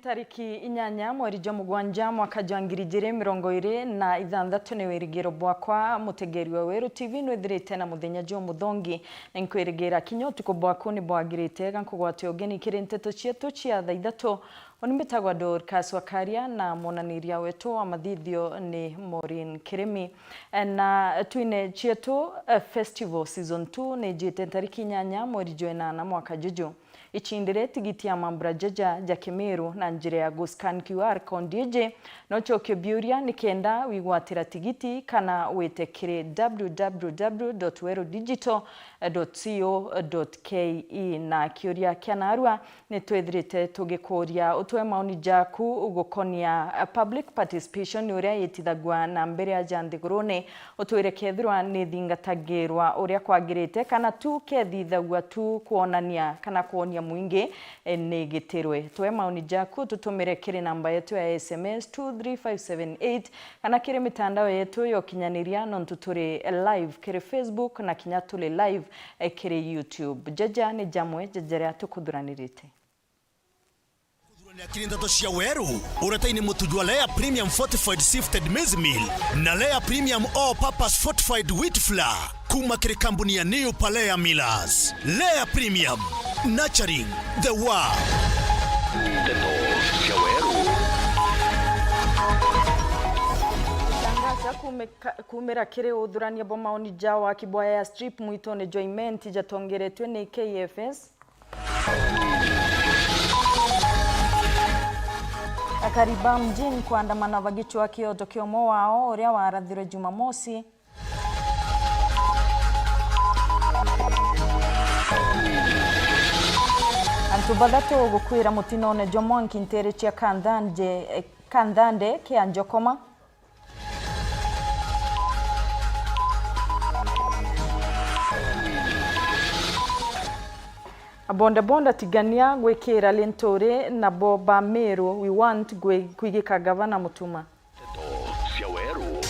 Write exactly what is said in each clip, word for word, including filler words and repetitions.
Tariki inyanya mweri jwa mugwanja mwaka jwa ngiri ijiri mirongo iri na ithanthatu ni wirigiro bwakwa mutegeri wa Weru T V nwithirite na muthenya jwa muthongi, na inkwirigira kinya utuku bwaku ni bwagirite. Ga nkugwate ugeni kiri nteto cietu cia thaa ithatu. Uni mbitagwa Dorcas Wakaria na mwonaniria wetu wa mathithio ni Maureen Kirimi. Na twine cietu, eh, Festival Season two ni ijite ntariki inyanya mweri jwa inana mwaka juju. Icindire tigiti ya mambura jaja ja Kimiru na njira ya guscan Q R code iji. No cokio biuria ni kenda wigwatira tigiti kana wite kiri w w w dot weru digital dot co dot k e. Na kiuria kia narua ni twithirite tugikuuria utwe maoni jaku gukonia, eh, public participation uria yitithagua na mbere aja nthigurune. Utwire kethirwa ni thingatagirwa uria kwagirite, kana tu kethithagua tu kwonania kana kwonia mwingi, eh, ni gitirwe. Twe maoni jaku, tutumire kiri namba yetu ya S M S two three five seven eight, kana kiri mitandao yetu ya ukinyaniria, nontu turi live kiri Facebook na kinya turi live, eh, kiri YouTube. Jaja ni jamwe ja jaria tukuthuranirite. Kuthurania kiri nteto cia Weru, uretaini mutu jwa Lea Premium Fortified Sifted Maize Meal na Lea Premium All Purpose Fortified Wheat Flour kuma kiri kambuni ya New Palea Millers. Lea Premium, nurturing the world. Nteto cia Weru. Tangaza kume-, ka-, kumira kiri uthurania bwa maoni ja waki bwa airstrip mwitone jwa Imenti jatongeretwe ni K F S. Akari ba mjini kuandamana bagicwaa kioto kia umwe wao uria warathirwe Jumamosi. Antu bathatu gukwira mutinone jwa mwanki ntere cia Kanthange, eh, Kanthande kia Njokoma. Abondabonda tigania gwikira Linturi, nabo ba Meru we want gwi-, kwigika gavana Mutuma. Nteto cia Weru.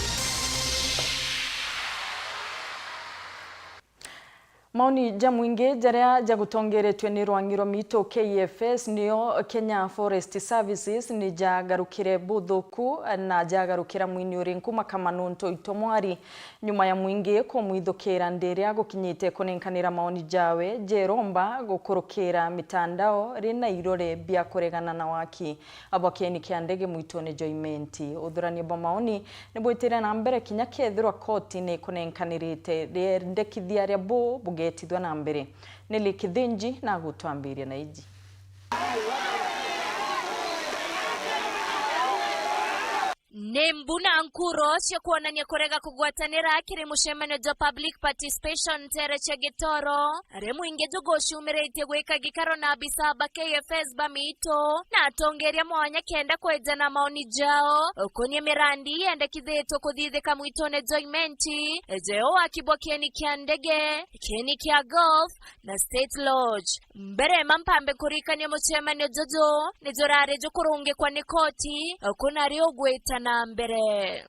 Maoni ja mwingi jaria jagutongeretwe ni rwang'i rwa mitu K F S nio Kenya Forest Services ni jagarukire buthuku na jagarukira mwini uri nkuma Kamanu Ntoito Mwari, nyuma ya mwingi kumwithukira ndiria gukinyite kunenkanira maoni jawe jeromba gukurukira mitandao rina irore bia kuregana na waki abwa kieni kia ndege mwitone jwa Imenti. Uthurania bwa maoni ni bwitire na mbere kinya kethirwa koti ni ikunenkanirite riendekithia ria bu bugetithwa na mbere. Nelly Kithinji na agutwambiria na iji. Ni mbu na nkuro cia kwonania kurega kugwatanira kiri mucemanio jwa public participation ntere cia Gitoro, aria mwingi jugucumiritie gwika gikaro na abisa ba K F S ba mitu na atongeria mwanya kenda kweja na maoni jao ukonie mirandi yendekithitwe kuthithika mwitone jwa Imenti, eje o waki bwa kieni kia ndege, kieni kia golf na State Lodge. Mbere ma mpambe kurikania mucemanio juju, ni jurari jukurungikwa ni koti, kuna ri ugwita na mbere.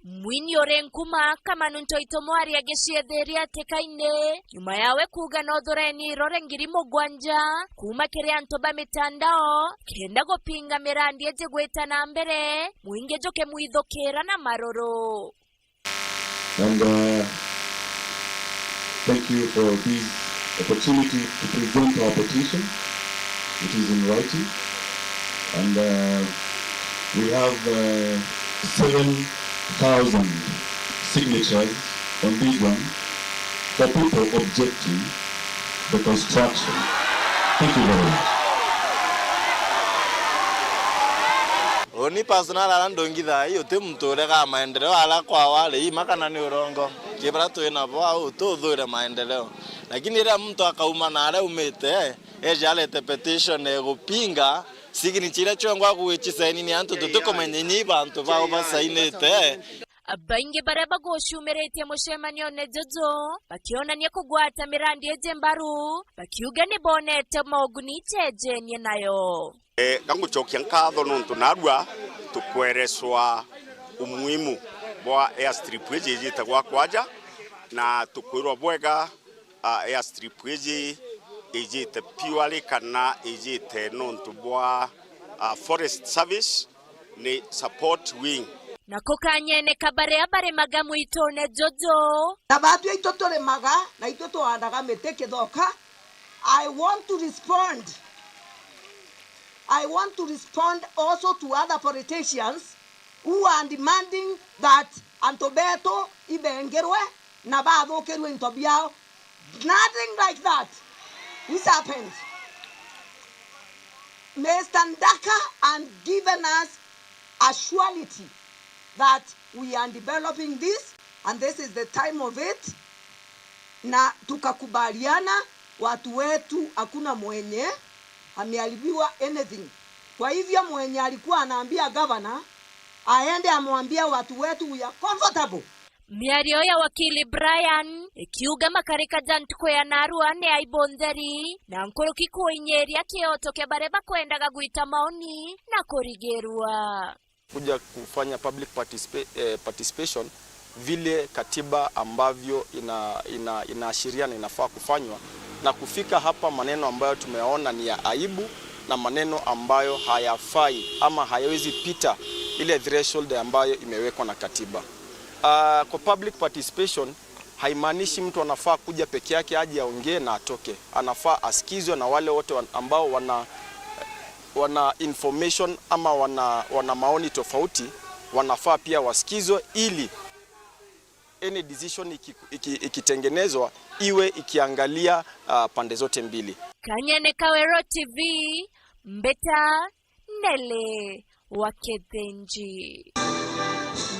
Mwini uri nkuma Kamanu Ntoito Mwari agiciethiria atikaine, nyuma yawe kuuga no thureni irore ngiri mugwanja kuma kiri antu ba mitandao, kenda gupinga mirandi iji gwita na mbere, mwingi jukimwithukira na maruru. And, uh, thank you for this opportunity to present our petition. It is in writing. And, uh, we have, uh, seven thousand signatures on this one for people objecting the construction. Thank you very much. Uni personal ara ndungithaa ii uti muntu uregaa maendeleo ara kwao ari ima kana ni urongo. Kibara twi nabo au tu uthuire maendeleo. Lakini riria muntu akauma na aria umite, eja arete petition egupinga, signature iria ciongwa gwici saini ni antu tutikumenya inya i bantu bao basainite. Baingi baria bagucumiritie mucemanione juju bakionania kugwata mirandi iji mbaru, bakiuga ni bonete moguni icejenie nayo. E, gangucokia nkatho nontu narua tukwereswa umuhimu bwa airstrip iji ijite gwakwa aja, na tukwirwa bwega Ah, airstrip iji ijite purely kana ijite nontu bwa, ah, forest service ni support wing. Na kukanyene ka baria barimaga mwitune juju. Na batwi aitu turimaga, na itwi tuhandaga miti kithoka. I want to respond. I want to respond also to other politicians who are demanding that antu betu ibengirwe na bathukirwe into biao. Nothing like that is happened. Mister Ndaka and given us a surety that we are developing this and this is the time of it, na tukakubaliana, watu wetu hakuna mwenye ameharibiwa anything. Kwa hivyo mwenye alikuwa anaambia gavana aende amwambie watu wetu we are comfortable. Miario ya wakili Brian ikiuga makarika ja ntuku ya narua ni aibu ntheri na nkuruki kuinyiria kioto kia baria bakwendaga gwita maoni na kurigirwa. Kuja kufanya public participa-, eh, participation vile katiba ambavyo ina-, ina-, inaashiria na inafaa kufanywa, na kufika hapa, maneno ambayo tumeona ni ya aibu na maneno ambayo hayafai ama hayawezi pita ile threshold ambayo imewekwa na katiba. Ah, kwa public participation, haimaanishi mtu anafaa kuja peke yake aje aongee na atoke. Anafaa asikizwe na wale wote wan-, ambao wana, wana information ama wana, wana maoni tofauti, wanafaa pia wasikizwe ili any decision iki-, iki-, ikitengenezwa iwe ikiangalia, ah, pande zote mbili. Kanyene Kawero T V, Mbita Nele wa Kithinji.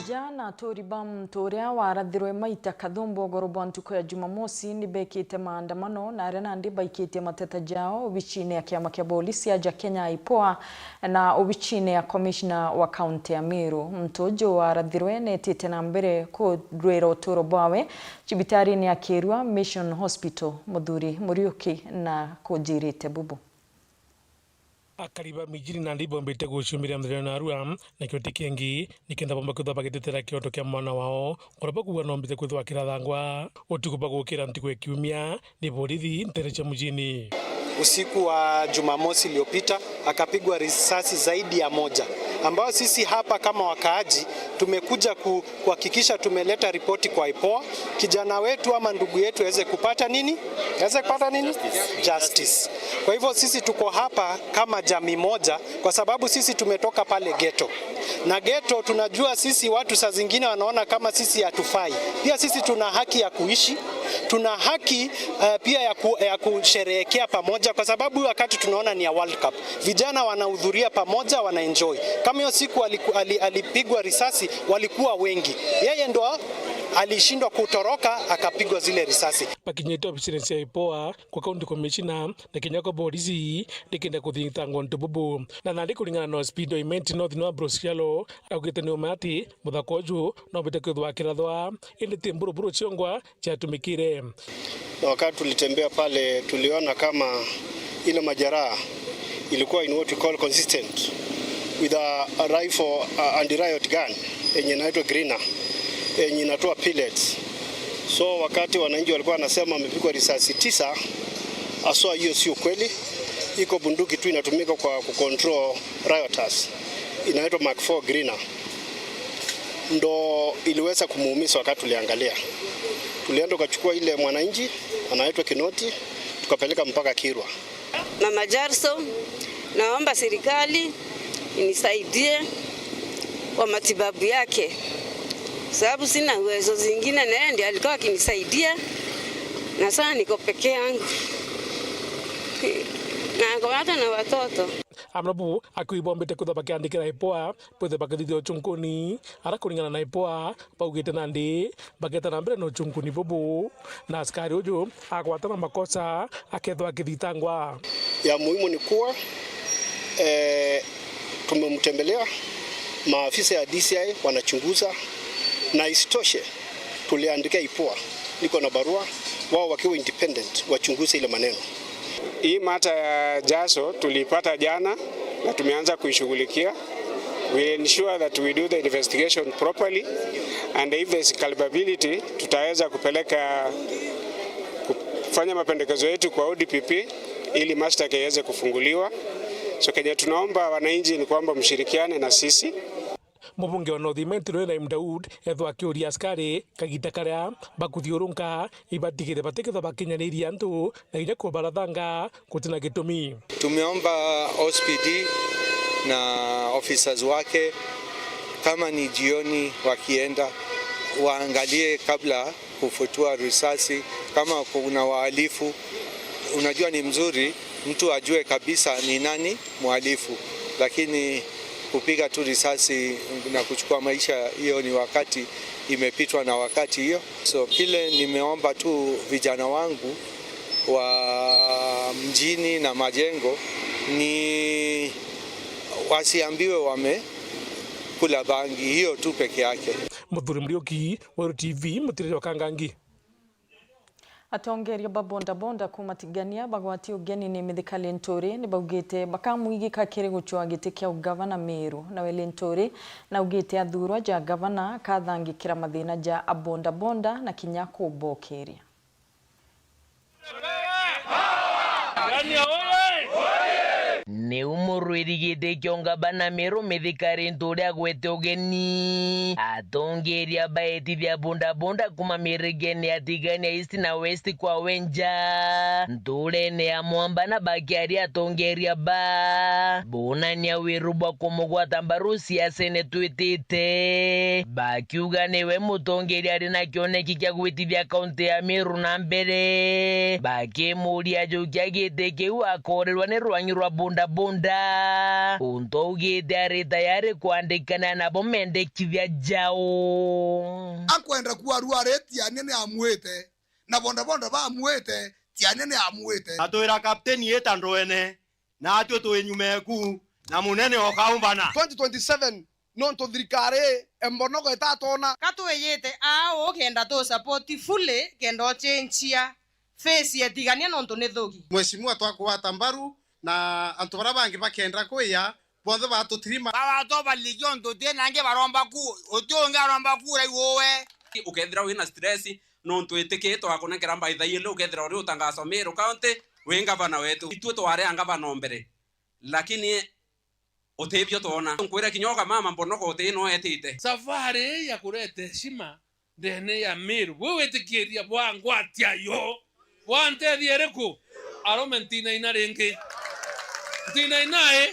Jana aturi ba muntu uria warathirwe maita kathumbu ugoro bwa ntuku ya Jumamosi ni bekite maandamano na aria nandi baikitie mateta jao obichine ya kiama kia bolisi aja Kenya IPOA na obichine ya commissioner wa kaunti ya Meru. Muntu uju warathirwe netite na mbere kurwira uturo bwawe cibitarine ya Kirua Mission Hospital, Muthuri Muriuki, na kujirite bubu. Akari ba mijini nandi ibombite guciumiria muthenya narua, na kiuti kingi ni kenda bomba kwithwa bagitetera kioto kia mwana wao, uria bakuuga nombite kwithwa akirathangwa. Utuku bwa gukira ntuku ya kiumia, ni borithi ntere cia mujini. Usiku wa Jumamosi iliyopita, akapigwa risasi zaidi ya moja, ambao sisi hapa kama wakaaji tumekuja ku-, kuhakikisha tumeleta ripoti kwa IPOA, kijana wetu ama ndugu yetu aweze kupata nini? Aweze kupata nini? Justice. Kwa hivyo sisi tuko hapa kama jamii moja, kwa sababu sisi tumetoka pale ghetto. Na ghetto tunajua sisi watu saa zingine wanaona kama sisi hatufai. Pia sisi tuna haki ya kuishi, tuna haki, eh, pia ya ku-, ya kusherehekea pamoja, kwa sababu wakati tunaona ni ya World Cup. Vijana wanahudhuria pamoja, wanaenjoy. Kama hiyo siku aliku-, ali-, alipigwa risasi, walikuwa wengi. Yeye ndo alishindwa kutoroka, akapigwa zile risasi. Bakinyite obisine cia IPOA kwa County Commissioner na kinya kwa borisi, nikenda kuthitangwa untu bubu. Na nandi kuringana na O C P Doimenti North Noah Bruce Kyalo, augite ni uma ati muthaka uju no bite kwithwa akirathwa, indi ti mburuburu ciongwa ciatumikire. Na wakati tulitembea pale, tuliona kama ile majeraha ilikuwa in what we call consistent with a, a rifle, a, and riot gun yenye inaitwa Greener, yenye inatoa pellets. So wakati wananchi walikuwa wanasema amepigwa risasi tisa, haswa hiyo sio kweli. Iko bunduki tu inatumika kwa kucontrol rioters, inaitwa Mark four Greener, ndo iliweza kumuumiza wakati tuliangalia. Tulienda tukachukua ile mwananchi anaitwa Kinoti, tukapeleka mpaka Kirwa. Mama Jarso, naomba serikali inisaidie kwa matibabu yake, sababu sina uwezo zingine, na yeye ndiye alikuwa akinisaidia, na sasa niko peke yangu. Na niko hata na watoto. Amwe nabu akui bombite kwithwa bakiandikira IPOA bwithwe bakithithia uchunkuni, ara kuringana na IPOA baugite nandi baketa na mbere na uchunkuni bubu, na askari uju agwata na makosa akethwa akithitangwa. Ya muhimu ni kuwa, eh, tumemtembelea, maafisa ya D C I wanachunguza, na isitoshe tuliandikia IPOA, niko na barua, wao wakiwa independent wachunguze ile maneno. Hii mata ya Jaso tulipata jana na tumeanza kuishughulikia. We ensure that we do the investigation properly, and if there's culpability, tutaweza kupeleka ku-, Fanya mapendekezo yetu kwa O D P P ili mashtaka iweze kufunguliwa. So, kenye tunaomba wananchi ni kwamba mshirikiane na sisi. Mubunge wa North Imenti Rwena Imdaud ethwa akiuria askari kagita karia bakuthiurunka ibatigire batikethwa bakinyaniria antu na inya kubarathanga gutina gitumi. Tumeomba O C P D na officers wake, kama ni jioni wakienda, waangalie kabla kufutua risasi. Kama kuna wahalifu, unajua ni mzuri mtu ajue kabisa ni nani mhalifu, lakini kupiga tu risasi na kuchukua maisha, hiyo ni wakati imepitwa na wakati hiyo. So, kile nimeomba tu vijana wangu wa mjini na majengo ni wasiambiwe wamekula bangi, hiyo tu peke yake. Muthuri Muriuki, Weru T V, Mutiriri wa Kangangi. Atongeria ba bodaboda kuuma Tigania bagwatie ugeni ni Mithika Linturi ni baugite bakamwigika kiri gucwa giti kia ugavana Meru. Nawe Linturi naugite athurwa ja gavana akathangikira mathina ja abodaboda na kinya kubokeria. Ni umurwiri giti kia ungavana Meru Mithika Linturi agwete ugeni. Atongeria baetithia bodaboda kuma mirigene ya Tigania East na West kwa wenja nturene ya Mwamba, na bakiaria atongeria ba bonania wiru bwa kumugwata mbaru siasene twitite, bakiuga niwe mutongeria ari na kioneki kia gwitithia kaunti ya Meru na mbere, bakimuria ajukia giti kiu akorerwa ni rwangi rwa bodaboda, untu augite ari tayari kwandikana nabo mendekithia jao. Akwenda kuarua ari Tiania ni amwite, na bodaboda bamwite, Tiania ni amwite. Atwira, "Kapteni, ita ndwene, natwe twi nyuma eku, na munene okaumbana." Twenty twenty-seven, nontu thirikari embonogo itatona. Ka twiyite aa uu kenda tu support fully kenda ucenjia face ya Tigania nontu ni thugi. Mheshimiwa twakugwata mbaru, na antu baria bangi bakenda kwiya, bonthe batutirima. Bawatoba ligi ontu uti nangi baromba ku, uti ungi aromba kura iwe. Ukethira wina stress, nontu itikitwa akunenkera mbaitha ili, ukethira uri utangaso Meru County, wi ngavana wetu. Itwe twari a ngavana o mbere, lakini utibio twona. Nkwire kinya uga mama mbonogo uti no etite. Safari ya kurete heshima ndene ya Meru. Bwi witikiria bwa ngwati ayo bwantethia iriku? Arome ntinaina ringi. Ntinaina i?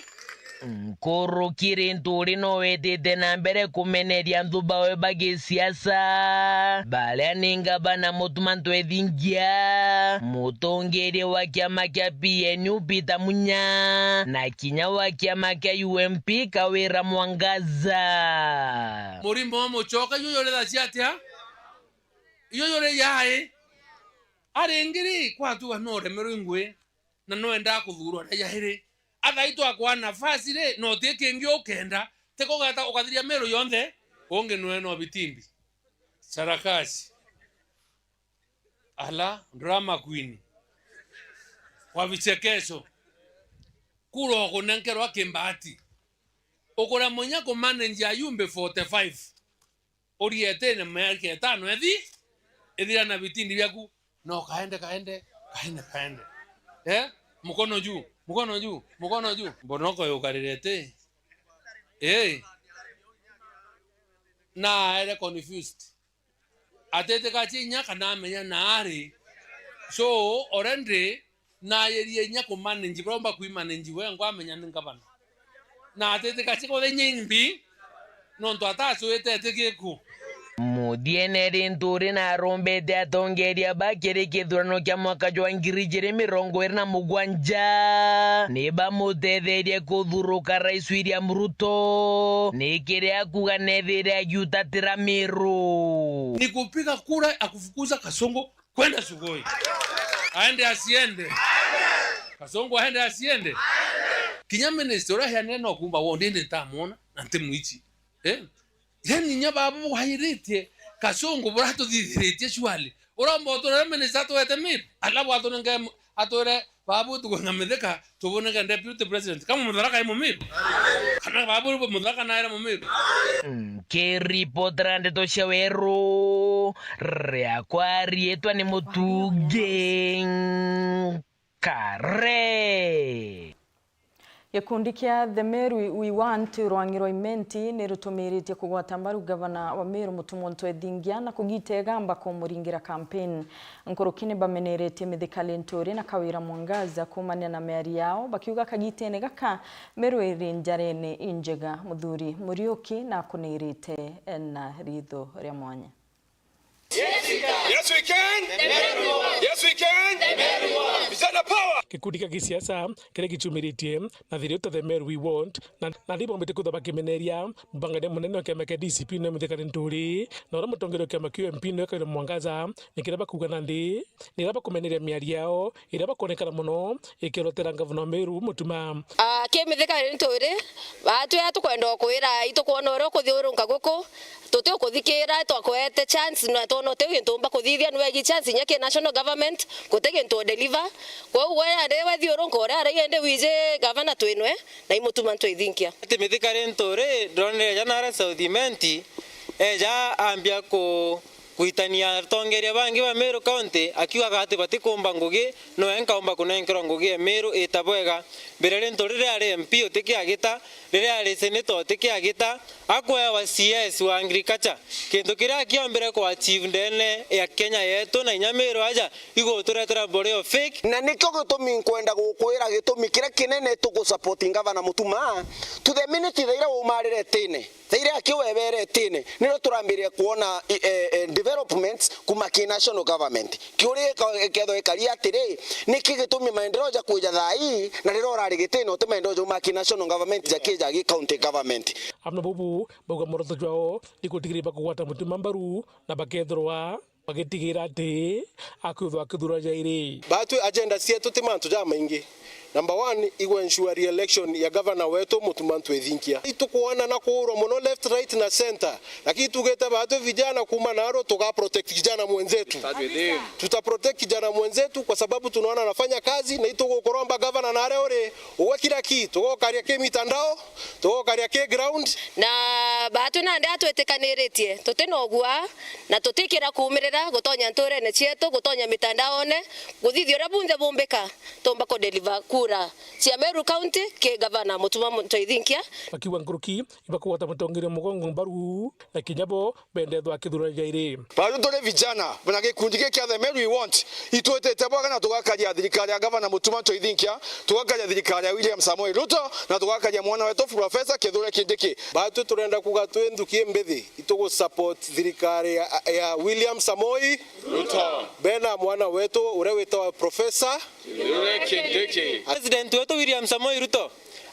Nkuruki Linturi no witite na mbere kumeneria anthu bawe ba gisiasa, baria ni ngavana Mutuma Ntwethingia, mutongeria wa kiama kia P N U Peter Munya, na kinya wa kiama kia U M P Kawira Mwangaza. Murimo wa mucoka iu jurithacia atia? Iu juri yai? Aringi ri, kwatuga no uremerwe ngui, na no endaa kuthuurwa ria jairi. Athai twakwa nafasi ri, no ti kingi ukenda, ti kugeta ukathiria Meru yonthe, ungi nwe no vitimbi. Sarakasi. Ala, drama queen. Kwa vichekesho. Kura ukunenkerwa kimbati. Ukura munya kumanage ayumbe forty-five. Urietene miaka itano ethi, ithira na vitindi biaku, no kaende, kaende, kaende, kaende. Eh? Mukono juu, mukono juu, mukono juu. Mbonoko yukarirete. Eh? Na ere confused. Atitika chi inya kana amenya na ari. So, already, nayerie inya kumanage, baromba kwimanage we, ngwamenya ni ngavana. Na atitika chi kuthe inya imbi, nontu atacwite itikiku. Muthiene Linturi na arombete atongeria ba kiri kithurano kia mwaka jwa ngiri ijiri mirongo iri na mugwanja, ni bamutetherie kuthuruka Rais William Ruto, ni kiria akuga nethire agiutatira Miru. Ni kupiga kura ya kufukuza Kasongo kwenda Sugoi. Aende asiende? Kasongo aende asiende? Kinya minister uria aheanire no kumba ward indi ntamwona na ntimwichi. Eh? Yani inya baba bwahiritie Kasongo buratuthithiritie shwali. Uromba utwire minister atwete Miru, alafu atunenge, atwire babu tukwenda Mithika, tubunenge deputy president. Kama Mutharaka i Mumiru? Kana babu Mutharaka naere Mumiru? Nkiripotera ndeto cia Weru, Riakwa riitwa ni Mutungi Nkare. Gikundi kia The Meru We Want rwang'i rwa Imenti ni rutumiritie kugwata mbaru gavana wa Meru Mutuma M'Ethingia na kugita igamba kumuringira campaign. Nkuruki ni bameneretie Mithika Linturi na Kawira Mwangaza kuumania na miario yao, bakiuga kagitene gaka Meru iri njarene injega. Muthuri Muriuki na akunirite na ritho ria mwanya. Yes, we can. Yes, we can. Vijana power. Gikundi kia gisiasa kiria gichumiritie na thiriuta The Meru We Want na, na ribombite kwithwa bakimeneria mubangania munene wa kiama kia D C P niwe Mithika Linturi, na uria mutongeria wa kiama kia U M P niwe Kawira Mwangaza, ni kiria bakuuga nandi ni iria bakumeneria miario yao iria bakwonekana mono ikirotera ngavana wa Meru Mutuma. Ah, ki Mithika Linturi, batwi aa tukwenda ukwira, itukwona uria ukuthi urunka guku, tuti ukuthikira, twakwete chance, na twona uti gintu umba kuthithia, nwegi chance inya ki national government, guti gintu u deliver. Kwou we ari wethiurunka uria ari indi wiji gavana twinwe, na imutuma ntwithinkia. Ati Mithika Linturi, ndonere ja nara South Imenti, eja ambia ku-, kuitania atongeria bangi ba Meru County, akiugaga ati batikumba ngugi, noe nkaumba kunenkerwa ngugi ya Meru ita bwega. Mbere Linturi riria ari M P utikiagita, riria ari senator utikiagita, akwewa C S wa agriculture. Kintu kiria akiombire ku achieve ndene ya Kenya yetu na inya Meru aja, iguturetera mboleo fake. Na nikio gitumi nkwenda gukwira gitumi kiria kinene tugu support ngavana Mutuma, to the minute thaira umarire tene. Thaira akiwebere tene, nirio turambiria kuona, eh, eh, developments kuma ki national government. Kiuria ika-, ikethwa ikari atiri, niki gitumi maendeleo ja kuja thaa ii, na riria urari gitine uti maendeleo jau ma ki national government ja kija gi county government? Amwe bubu bauga muoroto jwao ni gutigiria bakugwata Mutuma mbaru na bakethirwa bagitigira ati akwithwa akithura jairi. Batwi agenda cietu ti mantu jamaingi. Number one, igu ensure re-election ya governor wetu Mutuma M'Ethingia. Itukuona na kuurwa mono left, right na center. Lakini tugite batwi vijana kuma Narok tuga protect kijana mwenzetu. Tuta protect kijana mwenzetu kwa sababu tunaona anafanya kazi na itugukuromba governor nare uri uwe kila kitu. Tugokaria ki mitandao, tugokaria ki ground. Na batwi nandi atwitikaniritie, tuti na ugua na tutikira kuumirira gutonya nturene cietu, gutonya mitandaone, kuthithia uria bunthe bumbika, tumba kudeliver kura cia Meru County ki gavana Mutuma M'Ethingia. Bakiuga nkuruki ibakugwata mutongeria mugongo mbaru, na kinya bo bendethwa akithurania jairi. Bado turi vijana, na gikundi giki kia The Meru We Want, itwitite bwega na tugakaria thirikari ya gavana Mutuma M'Ethingia, tugakaria thirikari ya William Samoei Ruto, na tugakaria mwana wetu Professor Kithure Kindiki. Batwi turenda kuga twi nthuki mbithi, itugu support thirikari ya, ya William Samoei Ruto. Bena mwana wetu uria witawa Professor Kithure Kindiki. President wetu William Samoei Ruto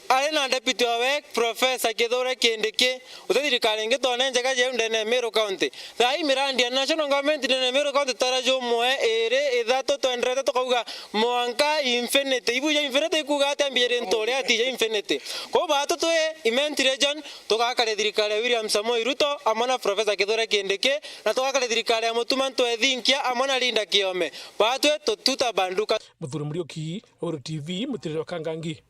ari na deputy wawe Professor Kithure Kindiki. Uti thirikari ingi twone njega jau ndene ya Meru County. Thaa ii mirandi ya national government ndene ya Meru County tara jumwe, iri, ithatu, twenderete tukauga mwanka infinity. Ibu ja infinity ikuuga atia? Mbiiri ntu uria ati ja infinity. Kwou batu twi Imenti region, tugakaria thirikari ya William Samoei Ruto amwe na Professor Kithure Kindiki, na tugakaria thirikari ya Mutuma M'Ethingia amwe na Linda Kiome. Batwi tututa banduka. Muthuri Muriuki, Uru T V, mutiriri wa Kangangi.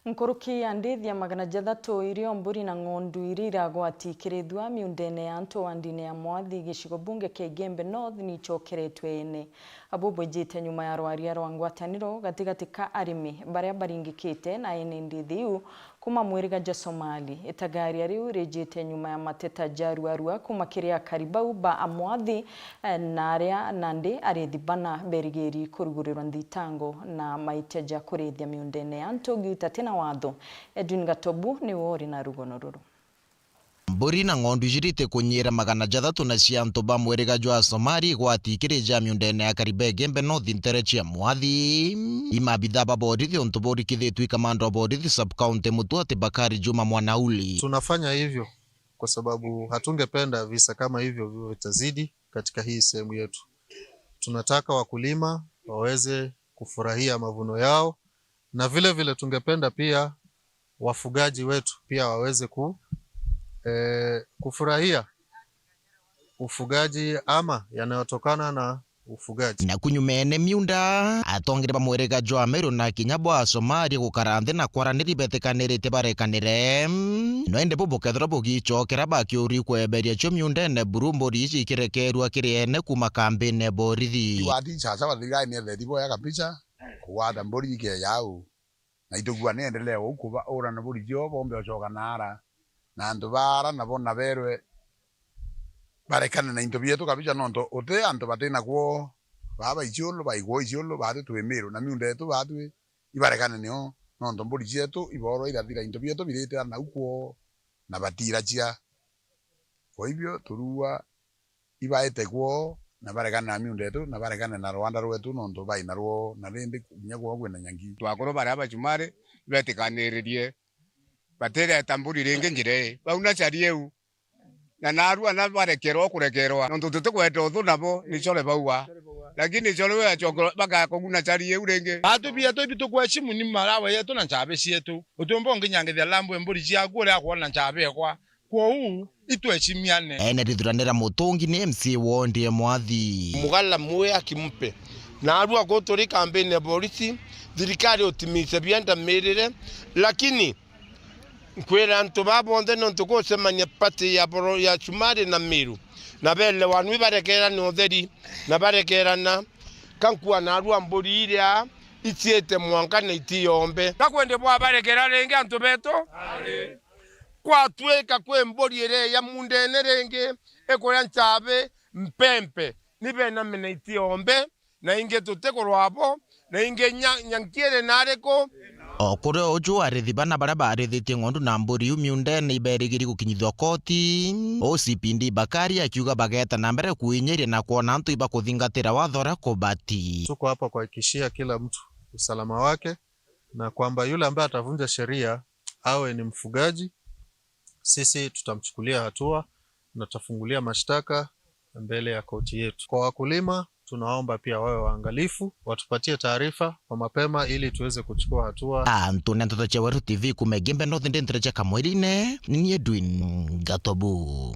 Nkuruki ya ndithi ya magana jathatu irio mburi na ng'ondu iria iragwatikirithua miundene ya antu wandine ya Mwathi gicigo bunge kia Igembe North niicokeretwe ene. Abu bwijite nyuma ya rwaria rwa ngwataniro gatigati ka arimi baria baringikite na ene ndithi iu kuma mwiriga ja Somali. Itagaria riu rijite nyuma ya mateta ja ruarua kuma kiri akari bau ba Amwathi, eh, na aria nandi arithi bana berigiri kurugurirwa nthitango na maitia ja kurithia miundene ya antu giuta tina watho. Edwin Gatobu niwe uri na rugono ruru. Mburi na ng'ondu ijirite kunyira magana jathatu na cia antu ba mwiriga jwa Somali igwati kiri ja miundene ya Kariba Igembe North ntere cia Mwathi. Imaabitha ba borithi untu borikithitwe i kamanda wa borithi sub-county Mutwati Bakari Juma Mwanauli. Tunafanya hivyo kwa sababu hatungependa visa kama hivyo viwe vitazidi katika hii sehemu yetu. Tunataka wakulima waweze kufurahia mavuno yao, na vile vile tungependa pia wafugaji wetu pia waweze ku-, eh, kufurahia ufugaji ama yanayotokana na ufugaji. Naku nyumene miunda, atongeria ba mwiriga jwa Meru na kinya bwa Somali gukara nthi na kwaraniria betikanirite barekanire. No indi bu bukethirwa bugicokera bakiuria kweberia cio miundene buru mburi ici ikirekerua kiri ene kuuma kambine borithi. Iwati chacha wathiraini etheri boya kabisa, kugwata mburi ikeeja au. Na itugua ni endelee uu kuba ura na buri cio bombe ucoka naara. Na antu baara nabo na berwe barekane na into bietu kabisa, nontu uti antu batina kwoo, baa ba Isiolo, baigwa Isiolo, baati twi Miru, na miunda yetu baatwi ibarekane nio, nontu mburi cietu iboorwa irathira, into bietu biritira nau kwoo, na batiracia. Kwa hivyo, turua ibaite kwoo, na baregane na miunda yetu, na baregane na rwanda rwetu, nontu bai narwo, na rindi kinya kwoo kwina nyangi. Twakuru baria bacumari ibetikaniririe, batireta mburi ringi njira ii, bauna cari iu. Na narua na barekerwa kurekerwa, nontu tutikwenda uthu nabo, ni core bauga. Lakini core we acoka bakakuguna cari iu ringi. Atu bietu ibi tukweshimu ni marawa yetu na nchabi cietu. Utiumba unginyangithia lambu e mburi ciaku uria akwona nchabi ekwa. Kwou, itweshimiane. Ene rithuranira mutungi ni M C A wondi e Mwathi. Mugala mwe akimpe. Narua kuu turi kambini ya borisi, thirikari utimise bienda mirire, lakini nkwira antu baa bonthe nontu gucemania pati ya boro-, ya Cumari na Miru, na beelewanua ibarekerane utheri, na barekerana, ka nkua narua mburi iria iciite mwanka na itiyombe. Ka kwendi bwabarekera ringi antu betu? Kwatwika kwi mburi iria ya mundene ringi ikuria nchabi mpempe, ni bename na itiombe, na ingi tutikurwa abo, na ingi nya-, nyanki iri nariku? O kuri uju arithi bana baria barithitie ng'ondu na mburi iu miundene iberigiri gukinyithua koti, O C P D Bakari akiuga bageeta na mbere kwinyiria na kwona antu ibakuthingatira watho uria kubati. Tuko hapa kuhakikishia kila mtu usalama wake, na kwamba yule ambaye atavunja sheria awe ni mfugaji, sisi tutamchukulia hatua na tutafungulia mashtaka mbele ya koti yetu. Kwa wakulima, tunaomba pia wawe waangalifu, watupatie taarifa kwa mapema ili tuweze kuchukua hatua. Antu ni nteto cia Weru T V kuuma Igembe North, ndi nteto cia Kamwirine, ni ni Edwin Gatobu.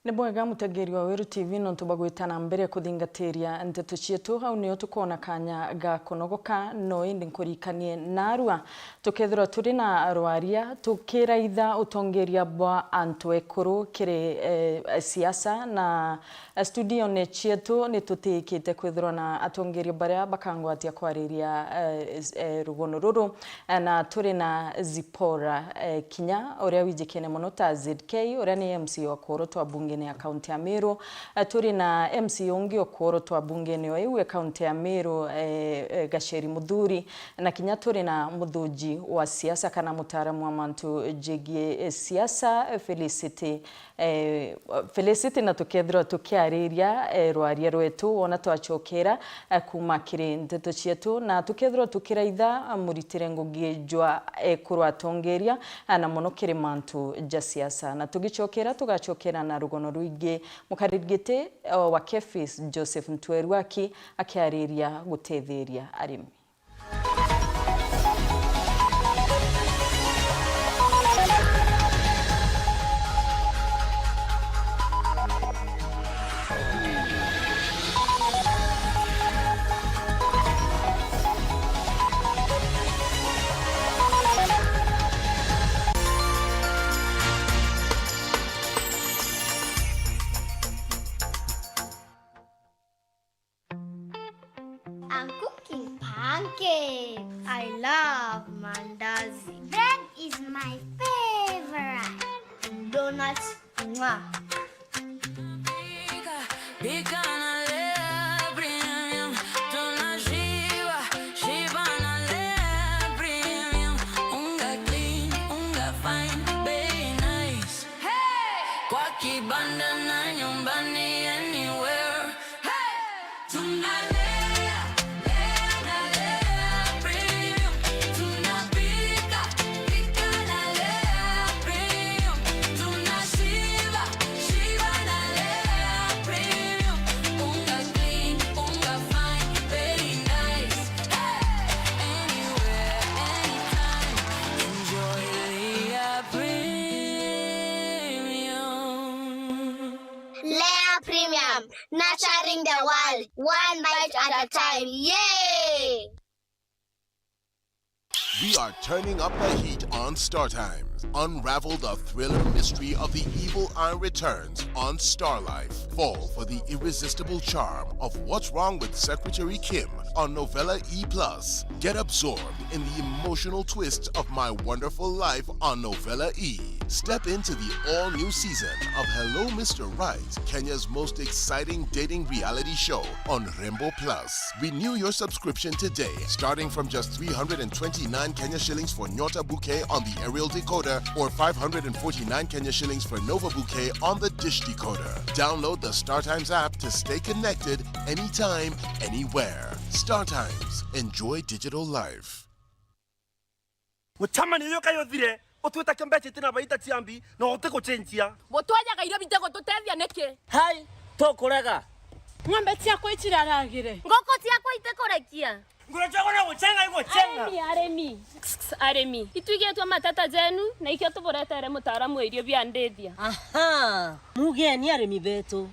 Ni bwega mutegeri wa Weru T V nontu bwa gwita na mbere kuthingatiria nteto cietu. Au nio tukoona kanya ga kunogoka, no indi nkuririkanie narua tukethirwa turi na rwaria tukiraitha utongeria bwa antu ekuru kiri, eh, siasa, na studione cietu ni tutikite kwithirwa na atongeria baria bakangwatia kwariria, eh, eh, rugono ruru. Eh, na turi na Zipora, eh, Kinya, uria wijikene mono ta Z K, uria ni M C wa kuorotwa bungene ya kaunti ya Meru. Eh, turi na M C ungi o kuorotwa bungene o iu e kaunti ya Meru, eh, eh, Gacheri Muthuri, na kinya turi na muthuji wa siasa kana mutaaramu wa mantu jegie, eh, siasa, eh, Felicity Eh, Felicity, na tukethirwa tukiariria, eh, rwaria rwetu wona twachokera, eh, kuuma kiri nteto cietu, na tukethirwa tukiraitha muritire ngugi jwa, eh, kurwatongeria, eh, na mono kiri mantu ja siasa. Na tugichokera, tugachokera na rugono rwingi mukariri giti, eh, wa Kefis Joseph Ntweruaki akiariria gutetheria arimi. I'm cooking pancakes. I love mandazi. Bread is my favorite. Donuts, mwah. Pika na lea premium, tunashiba, shiba na lea premium. Unga clean, unga fine, bei nice. Hey! Kwa kibanda na nyumbani, anywhere. Hey! Tunalea, lea na lea premium. Tunapika, pika na lea premium. Tunashiba, shiba na lea premium. Unga clean, unga fine, very nice. Hey! Anywhere, anytime. Enjoy Lea Premium. Lea Nurturing the world, one bite at a time. Yay! We are turning up the heat on Star Times. Unravel the thriller mystery of the evil eye returns on Star Life. Fall for the irresistible charm of What's Wrong with Secretary Kim on Novella E plus. Get absorbed in the emotional twists of My Wonderful Life on Novella E. Step into the all-new season of Hello Mister Right, Kenya's most exciting dating reality show on Rembo Plus. Renew your subscription today, starting from just three hundred and twenty-nine Kenya shillings for Nyota Bouquet on the aerial decoder or five hundred and forty-nine Kenya shillings for Nova Bouquet on the dish decoder. Download the StarTimes app to stay connected anytime, anywhere. StarTimes. Enjoy digital life. Mucemanio uyu kai uthire, utwita kio mbeca itina baita ciambi, na utigucenjia. Gutwajaga irio bitigututethia niki? Hai, tukurega. Ng'ombe ciakwa iciraragire. Nguku ciakwa itikurekia. Nguru ciakwa no gucenga igucenga. Arimi, arimi. Arimi. Itwigitwe mateta jenu, na ikio tuburetere mutaaramu wa irio bia ndithia. Aha, mugeni arimi betu.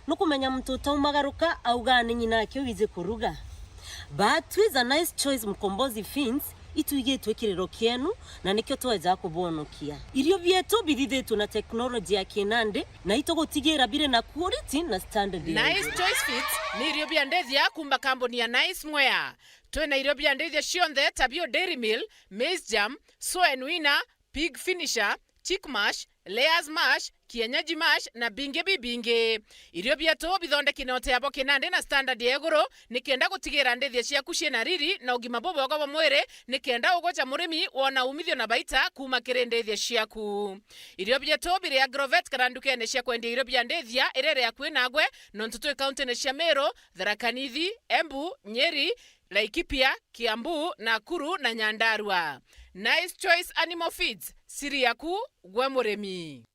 Nukumenya muntu utaumagaruka augaa ni ng'ina ake wiji kuruga. But twi ja Nice Choice Mkombozi Feeds, itwigitwe kiriro kienu, na nikio tweja kubonokia. Irio bietu bithithitwe na teknoloji ya kinandi, na itugutigira biri na quality na standard ya Nice iguru. Choice Feeds ni irio bia ndithia kuuma kambuni ya Nice Mwea. Twina irio bia ndithia cionthe ta bio Dairy Meal, Maize Germ, Soen Winner, Pig Finisher, Chick Mash, Layers Mash, Kienyeji Mash na bingi bibingi. Irio bietu bithondeki na utea bwa kinandi na standard ya iguru, nikenda gutigira ndithia ciaku ciina riri na ugima bubwega bwa mwiri, nikenda ugoja murimi wona umithio na baita kuuma kiri ndithia ciaku. Irio bietu biri Agrovet kana ndukene cia kwendia irio bia ndithia iria iri akui nagwe, nontu twi kauntine cia Meru, Tharaka Nithi, Embu, Nyeri, Laikipia, Kiambu, Nakuru na Nyandarua. Nice Choice Animal Feeds, siri yaku gwe murimi.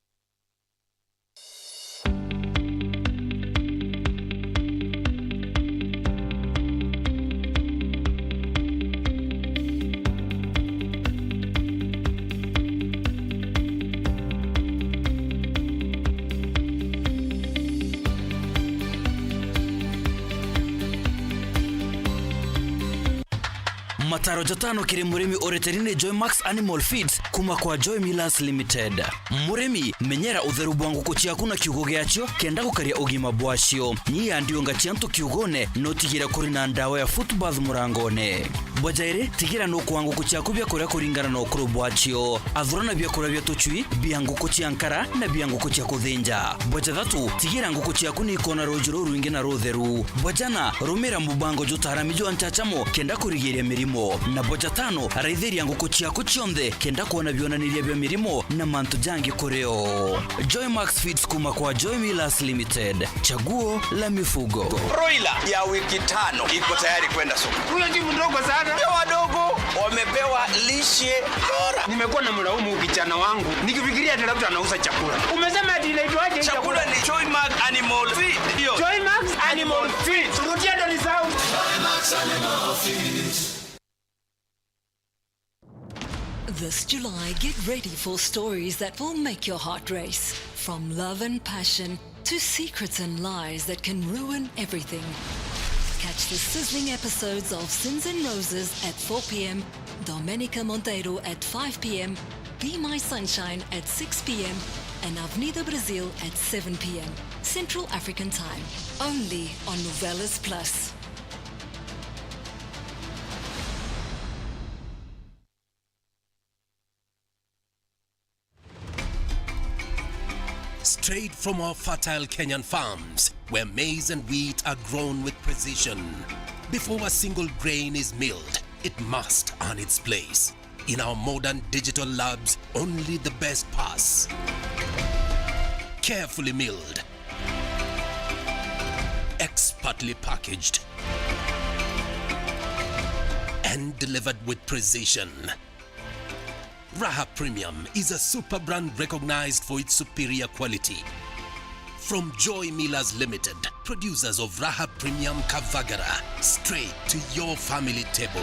Mataro jatano kiri murimi ureteri ni Joymax Animal Feeds kuma kwa Joy Millers Limited. Murimi, menyera utheru bwa nguku ciaku na kiugo giacio kenda gukaria ugima bwacio. Nyia ndiunga cia antu kiugone na utigire kuri na ndawa ya foot bath murangone. Bwa jairi, tigira nukuaa nguku ciaku biakuria kuringana na ukuru bwacio. Athurana biakuria bia tucui, bia nguku cia nkara na bia nguku cia kuthinja. Bwa jathatu, tigira nguku ciaku ni ikona ruuji rurwingi na rutheru. Bwa jana, rumira mubango jutaarami jwa nchachamo kenda kurigiria mirimo. Na bwa jatano, raithiria nguku ciaku cionthe kenda kwona bionaniria bia mirimo na mantu jangi kuri o. Joymax Feeds kuma kwa Joy Millers Limited. Chaguo la mifugo. Broiler ya wiki tano iko tayari kwenda soko. Huyo si mdogo sana. Pia wadogo wamepewa lishe bora. Nimekuwa na mlaumu kijana wangu nikifikiria ati labda anauza chakula. Umesema ati inaitwaje hii chakula? Chakula ni Joymax Animal Feed. Ndio. Joymax Animal Feed. Rudia ndo ni sound. This July, get ready for stories that will make your heart race. From love and passion to secrets and lies that can ruin everything. Catch the sizzling episodes of Sins and Roses at four p.m., Domenica Monteiro at five p.m., Be My Sunshine at six p.m., and Avenida Brasil at seven p.m. Central African Time, only on Novelas Plus. Straight from our fertile Kenyan farms, where maize and wheat are grown with precision. Before a single grain is milled, it must earn its place. In our modern digital labs, only the best pass. Carefully milled, expertly packaged, and delivered with precision. Raha Premium is a super brand recognized for its superior quality. From Joy Millers Limited, producers of Raha Premium Kavagara, straight to your family table.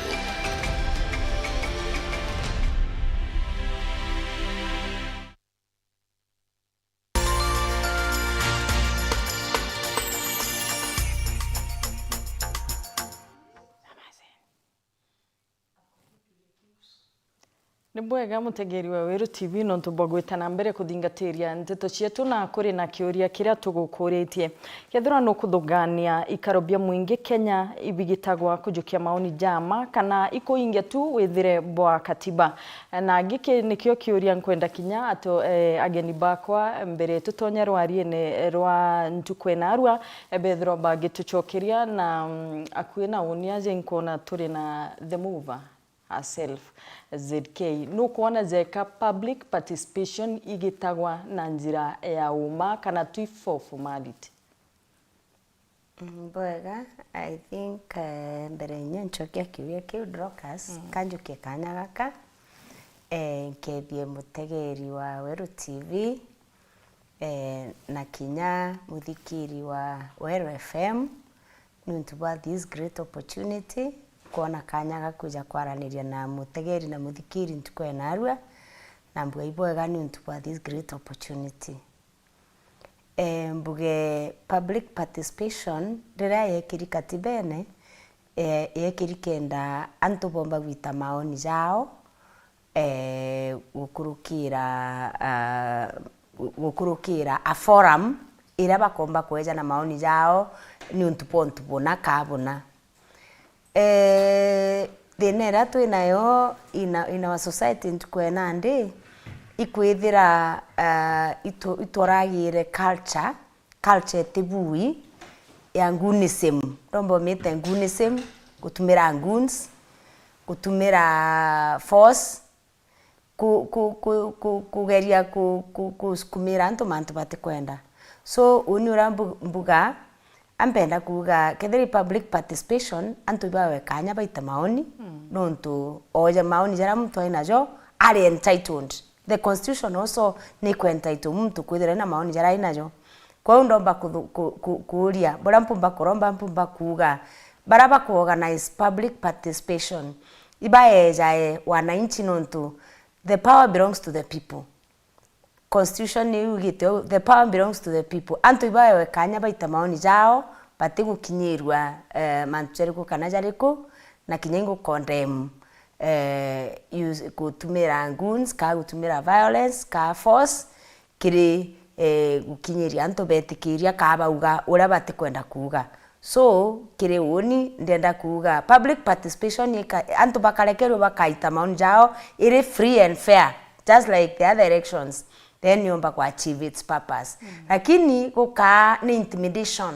Ni bwega, mutegeri wa Weru T V, nontu bwa gwita na mbere kuthingatiria nteto cietu, na kuri na kiuria kiria tugukuritie. Kethirwa nukuthugania ikaro bia mwingi Kenya ibigitagwa kujukia maoni ja ma, kana ikuingia tu withire bwa katiba? Na giki nikio kiuria nkwenda kinya atu, eh, ageni bakwa, mbere tutonya rwariene rwa ntuku ena arua, eh, bethirwa bagitucokeria na, mm, akui na uni aje nkwona turi na the mover herself, Z K. Nukwona jeka public participation igitagwa na njira ya uma kana twi for formality? Mm, bwega, I think, eh, mbere inya ncokia kiuria kiu, Dorcas, mm, kanjukie kanya gaka, eh, nkethie mutegeri wa Weru T V, eh, na kinya muthikiri wa Weru F M, niuntu bwa this great opportunity, kwona kanya ga kwija kwaraniria na mutegeri na muthikiri ntuku ya narua, na mbuga ibwega niuntu bwa this great opportunity. Eh, mbuge public participation riria yekiri katibene, eh, yekiri kenda antu bomba gwita maoni jao, eh, gukurukira, ah, gu-, gukurukira a forum iria bakomba kwejana maoni jao niuntu bwa untu buna ka buna. Eh, thina iria twi nayo in, in our society ntuku ya nandi, ikwithira, ah, itu-, itwaragire culture, culture itibui ya goonism. Ndomba umite goonism, gutumira goons, gutumira force, ku-, ku-, ku-, ku-, kugeria ku-, ku-, kusukumira antu mantu batikwenda. So, uni uria mbu-, mbuga, ampenda kuuga, kethira i public participation, antu ibawe kanya baite maoni, mm, nontu oja maoni jaria muntu ai najo, ari entitled. The constitution also ni ku entitle muntu kwithira na maoni jaria ai najo. Kwou ndomba kuthu-, ku-, ku-, kuuria, buria mpumba kuromba, mpumba kuuga, baria bakuorganize public participation, ibaejae wananchi nontu the power belongs to the people. Constitution ni yugite uu, the power belongs to the people. Antu ibaewe kanya baita maoni jao, batigukinyirua, eh, mantu jariku kana jariku, na kinya ingu condemn, eh, use, gutumira goons, ka gutumira violence, ka force, kiri, eh, gukinyiria antu betikiria ka bauga uria batikwenda kuuga. So, kiri uni, ndienda kuuga public participation ika-, antu bakarekerua bakaita maoni jao iri free and fair, just like the other elections, then yomba ku achieve its purpose. Mm. Lakini gukaa ni intimidation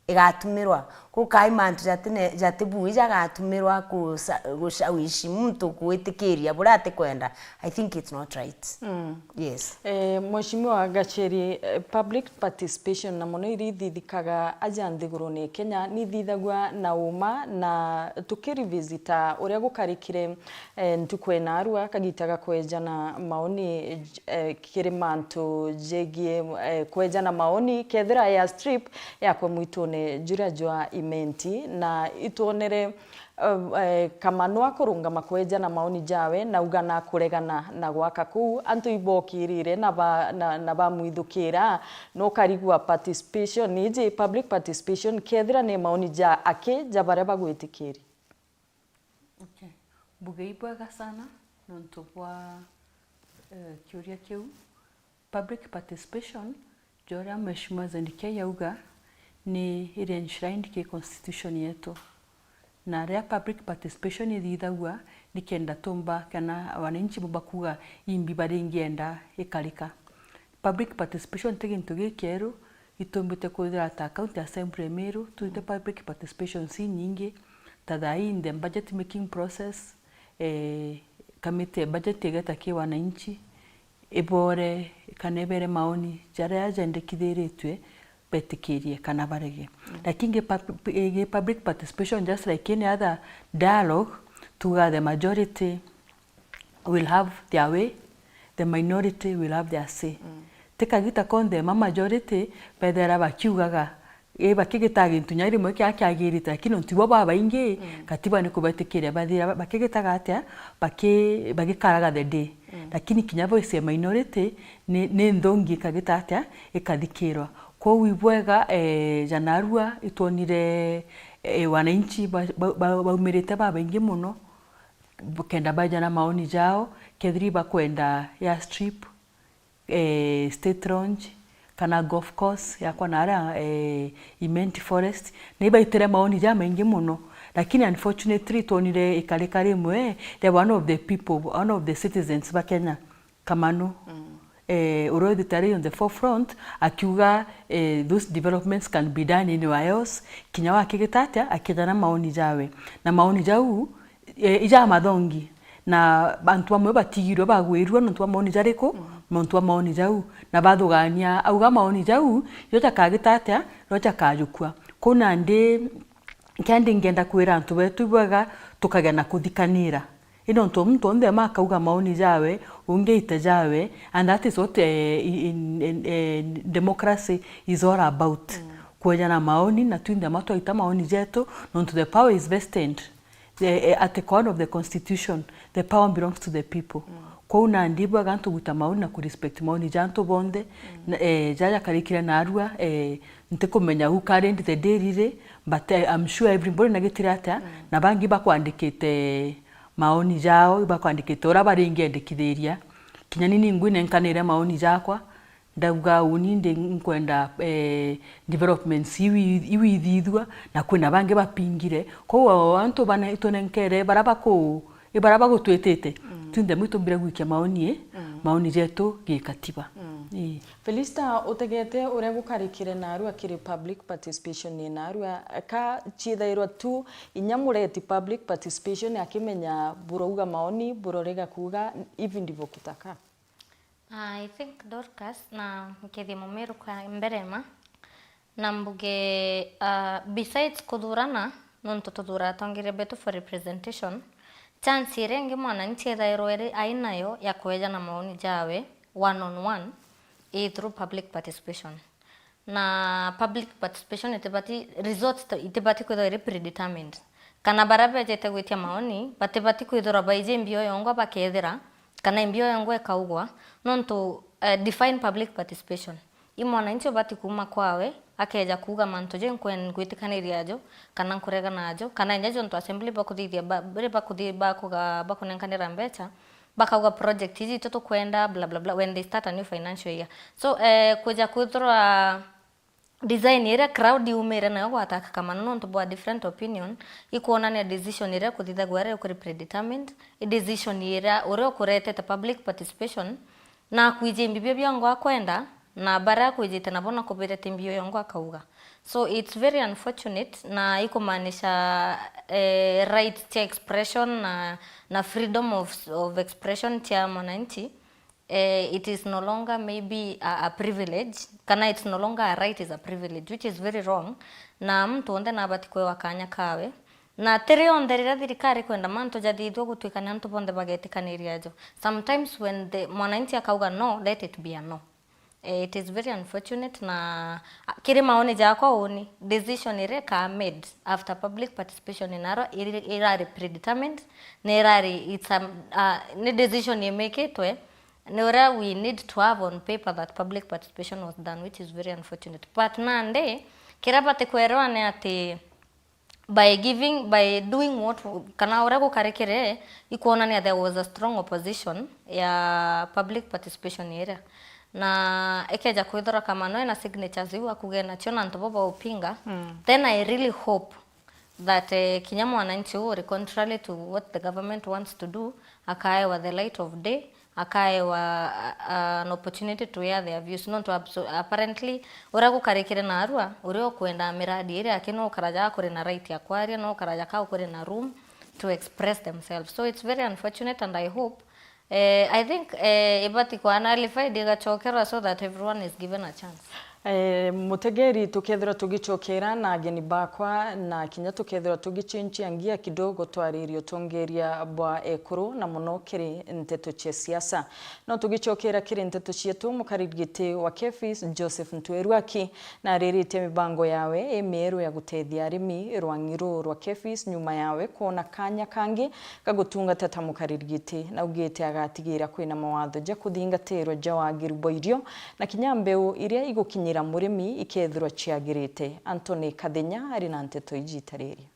igatumirwa. Gukai mantu jatine-, jatibui jagatumirwa kusa-, gushawishi muntu gwitikiria buria atikwenda. I think it's not right. Mm. Yes. Eh, Mheshimiwa Gacheri, eh, public participation na mono iria ithithikaga aja nthigurune ya Kenya nithithagua na uma, na tukirivisita uria gukarikire eh, ntuku ena arua kagita ga kwejana maoni, eh, kiri mantu jegie, eh, kwejana maoni, kethira airstrip yakwa mwitune juria jwa Imenti, na itwonere, eh, eh, Kamanwa kurungama kwejana maoni jawe, nauga na kuregana na gwaka kuu, antu ibokirire na ba-, na, na bamwithukira, no karigua participation, iji public participation, kethira ni maoni ja aki ja baria bagwitikiria. Okay. Mbuge ibwega sana nontu bwa, eh, kiuria kiu. Public participation, joria Mheshimiwa Zendikei auga, ni iri enshrined ki constitution yetu. Na riria public participation ithithagua, ni kenda tumba kana wananchi bumba kuuga imbi baringienda ikarika. Public participation ti gintu gikieru, itumbite kwithira ta County Assembly ya Meru, twite public participations inyingi, ta thaa ii in the budget making process, eh, kamiti ya budget igeta ki wananchi, ibore kana ibere maoni jaria jendekithiritue betikirie kana barege. Mm. Lakini gi pub-, gi public participation, just like any other dialogue, tuga the majority will have their way, the minority will have their say. Mm. Ti kagita konthe ma majority bethera bakiugaga, ii, bakigitaga gintu nya rimwe kia kiagirite, lakini nontu ibo babaingi, mm, katiba ni kubetikiria bathira ba-, bakigitaga atia, baki-, bagikaraga the day. Mm. Lakini kinya voice ya minority ni, ni nthongi ikagita atia, ikathikirwa. Kwou ibwega, eh, ja narua itwonire, eh, wananchi ba-, ba-, ba-, baumirite babaingi mono, kenda baja na maoni jao, kethira ibakwenda airstrip, eh, state launch, kana golf course yakwa na aria, eh, Imenti Forest, na ibaitire maoni jamaingi mono. Lakini unfortunately, twonire ikarika rimwe ria one of the people, one of the citizens ba Kenya, Kamanu, eh, uria withite ari on the forefront, akiuga, eh, those developments can be done anywhere else, kinya wakigita atia, akejana maoni jawe. Na maoni jau, eh, ijamathongi. Na antu bamwe batigirwe bagwirua nontu bwa maoni jariku? Nontu bwa maoni jau. Na bathugania, auga maoni jau, jo jakagita atia, jo jakajukua. Kou nandi, kindi ngenda kwira antu betu ibwega tukagia na kuthikanira. Indi nontu muntu onthe makauga maoni jawe, ungi aite jawe, and that is what, eh, in, in, eh, democracy is all about. Kwejana maoni, na twinthe ma twaita maoni jetu, nontu the power is vested, eh, eh, Article one of the Constitution, the power belongs to the people. Kwou nandi ibwega antu gwita maoni na kurespect maoni ja antu bonthe, na, eh, jaja karikire narua, eh, ntikumenya who carried the day riri, but, eh, I'm sure everybody nagitire atia, na bangi bakwandikite maoni jao, ibakwandikite uria baringiendekithiria. Kinya ni ningwi nenkanire maoni jakwa, ndauga uni ndi nkwenda, eh, developments iu i-, iu ithithua, na kwina bangi bapingire. Kou o antu bana itunenkere, bara baku-, i bara bagutwitite, twinthe mwi tumbire gwikia maoni, i, maoni jetu gikatiba. Ii. Felista, utegete uria gukarikire narua kiri public participation ni narua, ka ciithairwa tu inya mureti public participation akimenya burauga maoni, burorega kuuga, hivi ndivyo kutaka? I think Dorcas, na nkethie mumiru kwa mbere ma, na mbuge, ah, besides kuthurana, nontu tuthuraa atongeria betu for representation, chance iria ingi mwananchi ethairwa iri ainayo ya kwejana maoni jawe one on one, i through public participation. Na public participation itibati, results ta-, itibati kwithirwa iri predetermined. Kana baria bejete gwitia maoni, batibati kwithirwa baiji mbio yongwa bakethira, kana mbio yongwa ikaugwa, nontu, eh, define public participation. I mwananchi ubati kuuma kwawe, akeja kuuga mantu jau nkwe-, ngwitikaniria ajo, kana nkuregana ajo, kana inya jontu assembly bakuthithia ba-, bari bakuthi-, bakuga-, bakunenkanira mbecha, bakauga project iji itu tukwenda, bla, bla, bla, when they start a new financial year. So, eh, kwija kwithirwa design iria crowd yumire nayo gwataka Kamanu nontu bwa different opinion, ikwonania decision iria ikuthithagua iria ikuri predetermined, i decision iria uria ukuretete public participation, na akwiji mbibio biongo akwenda, na baria akwijite nabo nakubirete mbio yongo akauga. So it's very unfortunate, na ikumaanisha, eh, right cia expression na, na freedom of, of expression cia mwananchi, eh, it is no longer maybe a, a privilege, kana it's no longer a right, is a privilege, which is very wrong, na muntu onthe nabati kwewa kanya kawe. Na ti rionthe riria thirikari ikwenda mantu jathithua gutwika ni antu bonthe bagetikaniria jo. Sometimes when the mwananchi akauga no, let it be a no. Eh, it is very unfortunate, na, ah, kiri maoni jakwa uni, decision iria ikaa made after public participation inarwa iri-, irari predetermined, na irari, it's a, ah, ni decision imikitwe, ni uria we need to have on paper that public participation was done, which is very unfortunate. But nandi, kiria bati kwerwa ni ati, by giving, by doing what, kana uria gukarikire, ikwonania there was a strong opposition ya public participation iria. Na ikeja kwithirwa Kamanu ena signatures iu akuge nacio na antu bo baupinga, then I really hope that, eh, kinya mwananchi uri contrary to what the government wants to do, akaewa the light of day, akaewa, a, a, an opportunity to hear their views. Nontu abso-, apparently, uria gukarikire narua, uria ukwenda miradi iria aki no ukaraja kuri na right ya kwaria, no ukaraja kau kuri na room to express themselves. So it's very unfortunate, and I hope, eh, I think, eh, ibati kwa nullified igacokerwa so that everyone is given a chance. Eh, mutegeri, tukethirwa tugicokera na ageni bakwa, na kinya tukethirwa tugicenjia ngia kidogo, twaririe utongeria bwa ekuru, na muno kiri nteto cia siasa. No tugicokera kiri nteto cietu, mukariri giti wa KEPHIS, Joseph Ntweri Ruaki, nariritie mibango yawe imieru ya gutethia arimi rwa ng'iru rwa KEPHIS, nyuma yawe kwona kanya kangi ga gutungata ta mukariri giti. Naugite agatigira kwina mawatho ja kuthingatirwa ja wagiru bwa irio, na kinya mbeu iria igukinyira murimi ikethirwa ciagirite. Anthony Kathenya ari na nteto iji itariria.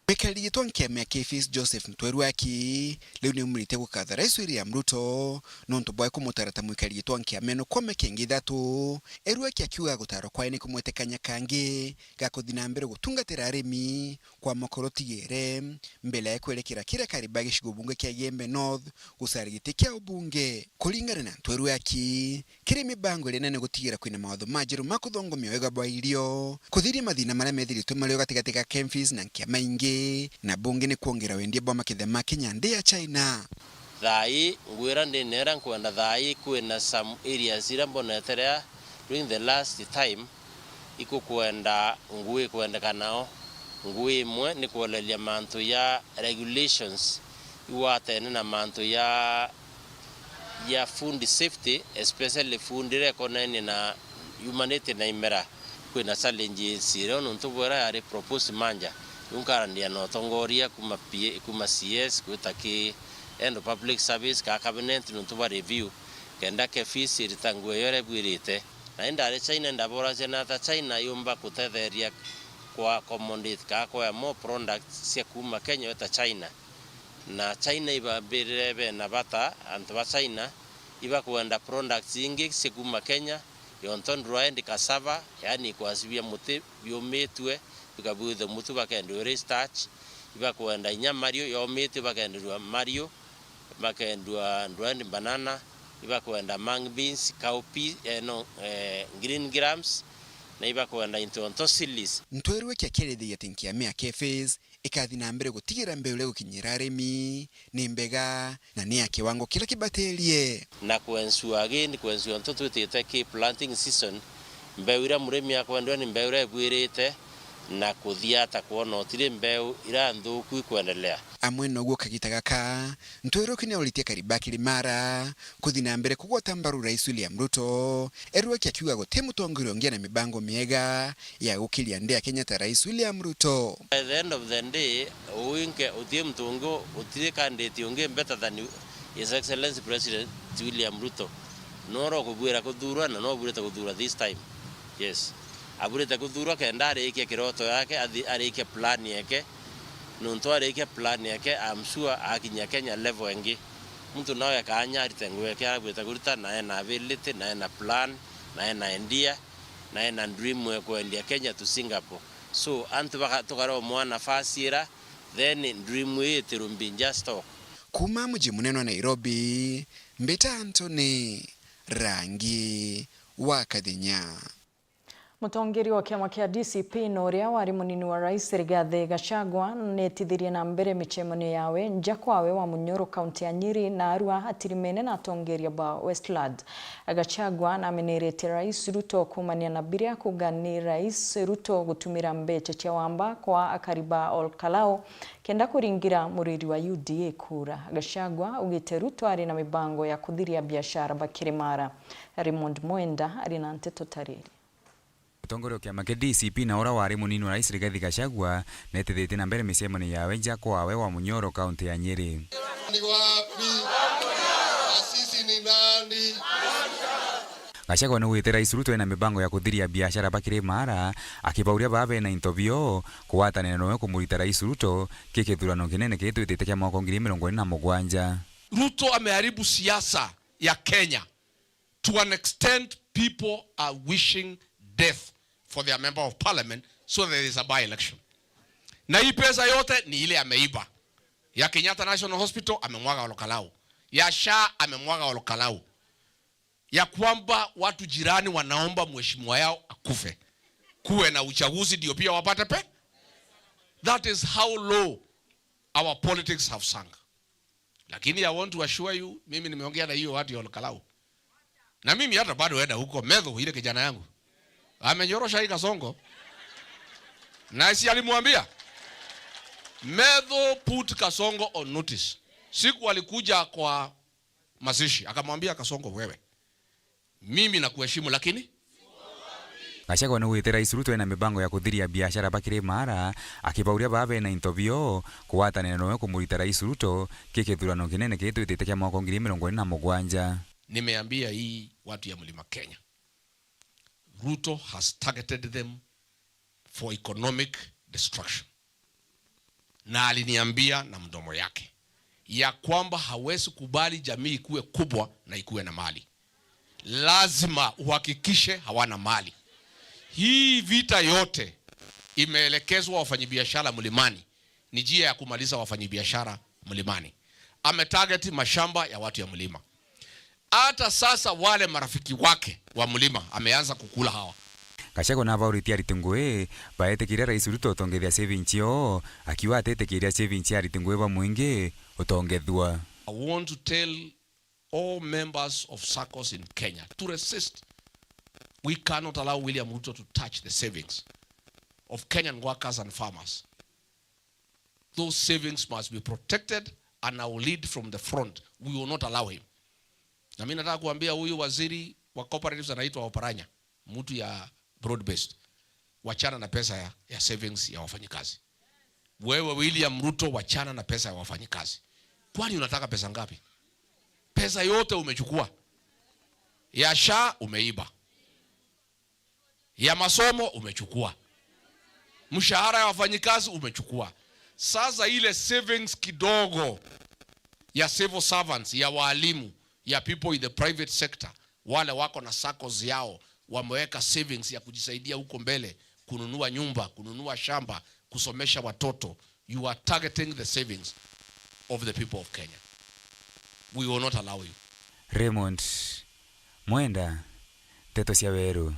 Mwikari gitwa nkiama ya Kifis Joseph Ntweru Aki riu ni umiritie gukatha Rais William Ruto nontu bwa kumutara ta mwikari gitwa nkiama ino kwa miaka ingi ithatu. Eru Aki akiuga gutarwa kwae ni kumwete kanya kangi ga kuthi na mbere gutungatira arimi kwa mokoro tigere mbele ya kwerekera kiria kariba gicigo bunge kia Igembe North gucari giti kia ubunge. Kuringana na Ntweru Aki, kiri mibango iria inene gutigira kwina mawatho majeru ma kuthongomia wega bwa irio, kuthiria mathina maria methiritwe mari o gatigati ga Kifis na nkiama ingi, na bungi ni kwongera wendia bwa maketha ma Kenya nthi ya China. Thaa ii, ngugi iria ndinera nkwenda thaa ii, kwina some areas iria mbonete ria during the last time ikukwenda ngugi ikwendeka nao. Ngugi imwe ni kuoreria mantu ya regulations igwatene na mantu ya, ya food safety, especially food iria ikonainie na yumanite na imera. Kwina challenges irio nontu bwera yari proposed merger. Riu nkarandia na utongoria kuma P A, kuma C S gwita ki head of public service ka cabinet nontu bwa review, kenda Kifis irita ngugi iria ibwirite. Na indari China, ndaboracia na ata China yumba kutetheria kwa accommodate ka kwea more products cia kuma Kenya weta China. Na China ibambirire bena bata, antu ba China ibakwenda products ingi cia kuma Kenya, yonto dried cassava, yani ikwacibia muti biumitue, bikabwithua mutu, bakendia uri starch, ibakwenda inya mariu yomitue, bakenderua mariu, bakendua dried banana, ibakwenda mung beans, cowpea, eh, no, eh, green grams, na ibakwenda into nto sillies. Ntweru Aki akiarithiria ati nkiama ya Kifis ikathi na mbere gutigira mbeu iria igukinyira arimi ni mbega na ni ya kiwango kiria kibatirie. Na ku ensure again, ku ensure nto twitite ki planting season, mbeu iria murimi akwendwa ni mbeu iria ibwirite, na kuthia ata kwona utiri mbeu iria nthuku ikwendelea. Amwe noguo kagita gaka, Ntweru Aki ni auritie kariba kiri Mara kuthi na mbere kugwata mbaru Rais William Ruto, Eru Aki akiuga guti mutongoria ungi ena mibango miega ya gukiria nthi ya Kenya ta Rais William Ruto. At the end of the day, uinke utie muntu ungi, utiri candidate ungi better than His Excellency President William Ruto. Noro kubwira kuthurwa na no burite kuthurwa this time. Yes. Aburite kuthurwa kenda arikie kiroto yake, athi-, arikie plan yake. Nontu arikia plan yake, I'm sure akinyia Kenya level ingi. Muntu nawe akanya arite ngugi yake aragwita kurita, na ena ability, na ena plan, na ena idea, na ena dream ya kwendia Kenya to Singapore. So, antu baka-, tukaromwa nafasi ira, then dream ii it will be just talk. Kuma muji munene wa Nairobi, mbita Anthony Rangi wa Kathinya. Mutongeria wa kiama kia D C P na uria wari munini wa rais Rigathi Gachagua netithirie na mbere micemanio yawe nja kwawe wa Munyoro, kaunti ya Nyeri, na arua atirimene na atongeria ba Westland. Gachagua nameneretie Rais Ruto kuumania na biria kuuga ni Rais Ruto gutumira mbeca cia wamba kwa akari ba Ol Kalou kenda kuringira muriri wa U D A kura. Gachagua augite Ruto ari na mibango ya kuthiria biashara bakiri Mara. Raymond Mwenda ari na nteto ta riri. Mutongoria wa kiama kia D C P na uria wari munini wa rais Rigathi Gachagua netithitie na mbere micemanio yawe nja kwawe wa Munyoro, kaunti ya Nyeri. Ni wapi? Asisi ni nani? Gachagua niaugite Rais Ruto ena mibango ya kuthiria biashara bakiri Mara, akibauria baa bena into bio kugwatanira nawe kumurita Rais Ruto ki kithurano kinene kiri twitite kia mwaka wa ngiri igiri mirongo iri na mugwanja. Ruto ameharibu siasa ya Kenya. To an extent, people are wishing death for their member of parliament so that there is a by-election. Na hii pesa yote ni ile ameiba. Ya Kenyatta National Hospital amemwaga Ol Kalou. Ya SHA amemwaga Ol Kalou. Ya kwamba watu jirani wanaomba mheshimiwa yao akufe. Kuwe na uchaguzi ndio pia wapate pe. That is how low our politics have sunk. Lakini I want to assure you, mimi nimeongea na hiyo watu ya Ol Kalou. Na mimi hata bado enda huko, Methu, ile kijana yangu. Amenyorosha hii Kasongo. Na si alimwambia? Methu put Kasongo on notice. Siku alikuja kwa mazishi, akamwambia Kasongo, wewe, mimi nakuheshimu, lakini Gachagua niaugite Rais Ruto ena mibango ya kuthiria biashara bakiri Mara, akibauria baa bena into bio kugwatanira nawe kumurita Rais Ruto ki kithurano kinene kiri twitite kia mwaka wa ngiri igiri mirongo iri na mugwanja. Nimeambia hii watu ya Mlima Kenya, Ruto has targeted them for economic destruction. Na aliniambia na mdomo yake ya kwamba hawezi kubali jamii ikuwe kubwa na ikuwe na mali. Lazima uhakikishe hawana mali. Hii vita yote imeelekezwa wafanyabiashara mlimani, ni njia ya kumaliza wafanyabiashara mlimani. Ametarget mashamba ya watu ya mlima. Hata sasa wale marafiki wake wa mlima ameanza kukula hawa. Gachagua nabauritie ariti ngugi baetikiria Rais Ruto utongethia savings ciao, akiuga atetikiria savings cia ariti ngugi ba mwingi utongethua. I want to tell all members of saccos in Kenya to resist. We cannot allow William Ruto to touch the savings of Kenyan workers and farmers. Those savings must be protected and I will lead from the front. We will not allow him. Na mimi nataka kuambia huyu waziri wa cooperatives anaitwa Oparanya, mtu ya broad based, wachana na pesa ya, ya savings ya wafanyikazi. Wewe William Ruto, wachana na pesa ya wafanyikazi. Kwani unataka pesa ngapi? Pesa yote umechukua. Ya SHA umeiba. Ya masomo umechukua. Mshahara ya wafanyikazi umechukua. Sasa ile savings kidogo ya civil servants, ya walimu, ya people in the private sector, wale wako na saccos yao, wameweka savings ya kujisaidia huko mbele, kununua nyumba, kununua shamba, kusomesha watoto, you are targeting the savings of the people of Kenya. We will not allow you. Raymond Mwenda, Nteto cia Weru.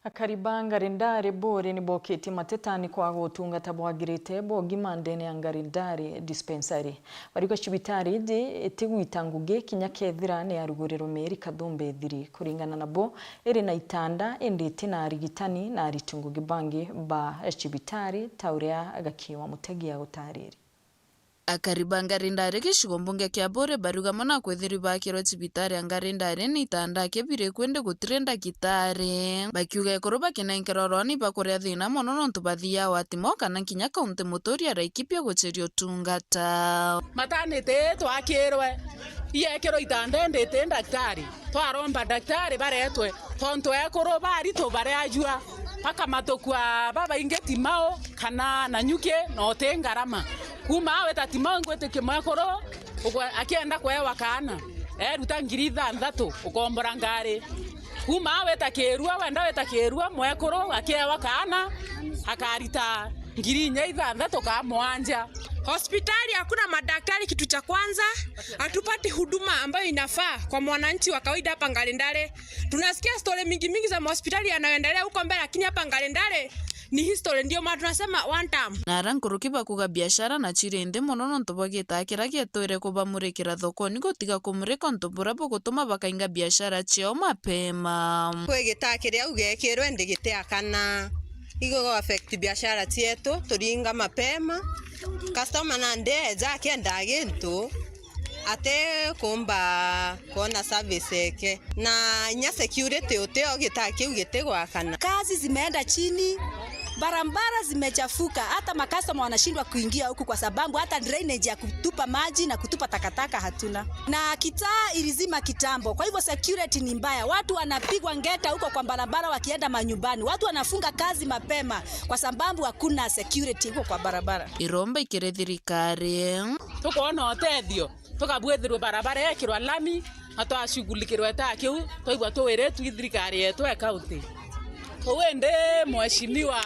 Akari ba Ngarindari Buri ni bokitie matetani kwaga utungata bwagirite bwa ugima ndene ya Ngarindari Dispensary. Bariuga cibitari iji itigwita ngugi kinya kethira ni yarugurirwe mieri kathumba ithiri. Kuringana nabo, iri na itanda indi iti na arigitani na ariti ngugi bangi ba cibitari, ta uria Gaki wa Mutegi agutaririe. Akari ba Ngarindari gicigo mbunge kia Buri bariuga mona kwithirwa bakirwe cibitari ya Ngarindari ni itanda akebiri kwindi gutiri ndagitari, bakiuga ekuru bakinenkerwa rwani bakuria thina mono nontu bathiaa wa Timo kana kinya kaunti muturi araikibia guciria utungata. Maternity ii twakirwe iekirwe itanda indi iti ndagitari, twaromba ndagitari baretwe tontu ekuru baritu bareajua bakamatukua babaingi Timau kana Nanyuki na uti ngarama. Kuuma aa wita Timau ngwitikia mwekuru ugwe-, akienda kwewa kaana, eruta ngiri ithanthatu ukombora ngari. Kuuma aa wita Kirua, wenda wita Kirua, mwekuru akiewa kaana akarita ngiri inya ithanthatu ka mwanja. Hospitali hakuna madaktari, kitu cha kwanza, hatupati huduma ambayo inafaa kwa mwananchi wa kawaida hapa Ngarindari. Tunasikia story mingi mingi za mahospitali yanayoendelea huko mbele, lakini hapa Ngarindari ni history, ndio maana tunasema one term. Na ara nkuruki bakuga biashara na ciri nthi mono nontu bwa gitaa kiria gietwire kubamurikira thokoni gutiga kumurika untu buria bugutuma bakainga biashara ciao mapema. Kwi gitaa kiria u gekirwe nthi gitiakana, igo go affect biashara cietu, turinga mapema. Customer nandi eja akiendaa gintu, ati kumba kwona service eke. Na inya security utio, gitaa kiu gitigwakana. Kazi zimeenda chini, barabara zimechafuka, hata makastoma wanashindwa kuingia huku kwa sababu hata drainage ya kutupa maji na kutupa takataka hatuna. Na kitaa ilizima kitambo, kwa hivyo security ni mbaya. Watu wanapigwa ngeta huko kwa barabara wakienda manyumbani. Watu wanafunga kazi mapema kwa sababu hakuna security huko kwa barabara. Iromba ikiri thirikari. Tukoona utethio, tukabwithirwe barabara yekirwa lami, na twashughulikirwe ta kiu, twaigua tuwiritwe i thirikari yetu ya kaunti. Uu indi mheshimiwa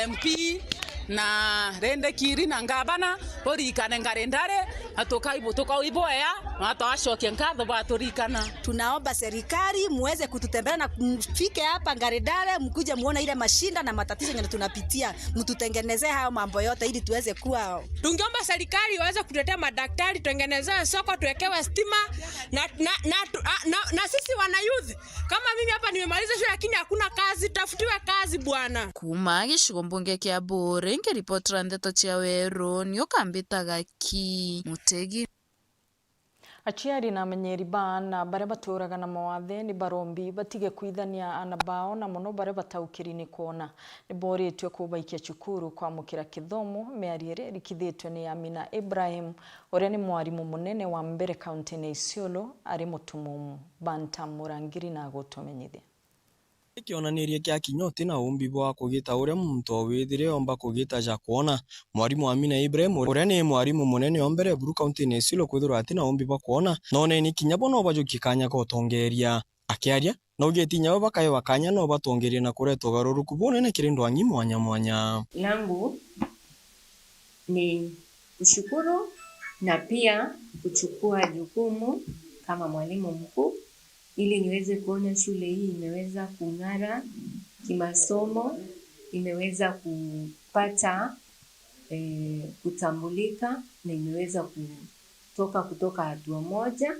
M P na rindi kiri na ngavana, burikane Ngarindari, na tukaibu-, tukaiboya, na twacokia nkatho bwaturikana. Tunaomba serikali muweze kututembelea na mfike hapa Ngarindari, mkuje muone ile mashinda na matatizo yenye tunapitia, mtutengenezee hayo mambo yote ili tuweze kuwa. Tungeomba serikali iweze kutuletea madaktari, tutengenezewe soko, tuwekewe stima, na, na, na, na, na, na sisi wana youth, kama mimi hapa nimemaliza shule lakini hakuna kazi, tafutiwe kazi bwana. Kuuma gicigo mbunge kia Buri, nkiripotera Nteto cia Weru, ni ukambitaga Ki Mutegi. Aciari na amenyeri ba aana baria baturaga na mawathe ni barombi batige kwithania aana bao, na mono baria bataukiri ni kwona. Ni boritue kubaikia cukuru kwamukira kithomo, miario iria irikithitue ni Amina Ibrahim, uria ni mwarimu munene wa mbere kaunti-ini ya Isiolo, ari Mutumumu. Banta Murangiri na agutumenyithia. Ni kionaniria kia kinya uti na umbi bwa kugita uria muntu o withire omba kugita ja kwona. Mwarimu Amina Ibrahim, uria ni mwarimu munene o mbere buru kaunti-ini ya Isiolo, kwithirwa ati na umbi bwa kwona, none ni kinya bo no bajukie kanya ga utongeria. Akiaria, naugite inya bo bakaewa kanya no batongerie na kureta ugaruruku bunene kiri ndwang'i mwanya mwanya. Langu ni kushukuru na pia kuchukua jukumu kama mwalimu mkuu ili niweze kuona shule hii imeweza kung'ara kimasomo, imeweza kupata, eh, kutambulika na imeweza kutoka, kutoka hatua moja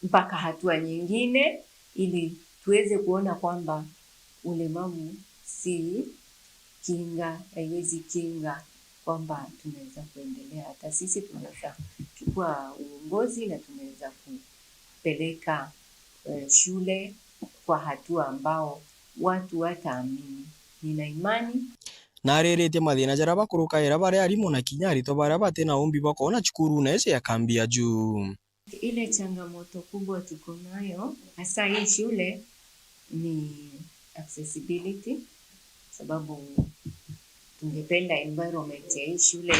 mpaka hatua nyingine, ili tuweze kuona kwamba ulemavu si kinga, haiwezi kinga kwamba tunaweza kuendelea. Hata sisi tunaweza chukua uongozi na tunaweza kupeleka, eh, shule kwa hatua ambao watu wataamini. Nina imani. Nariritie mathina jaria bakurukaira bari arimu na kinya aritwa baria bati na umbi bwa kwona cukurune iji ya kambi ya juu. Ile changamoto kubwa tuko nayo, hasa hii shule, ni accessibility, sababu tungependa environment ya hii shule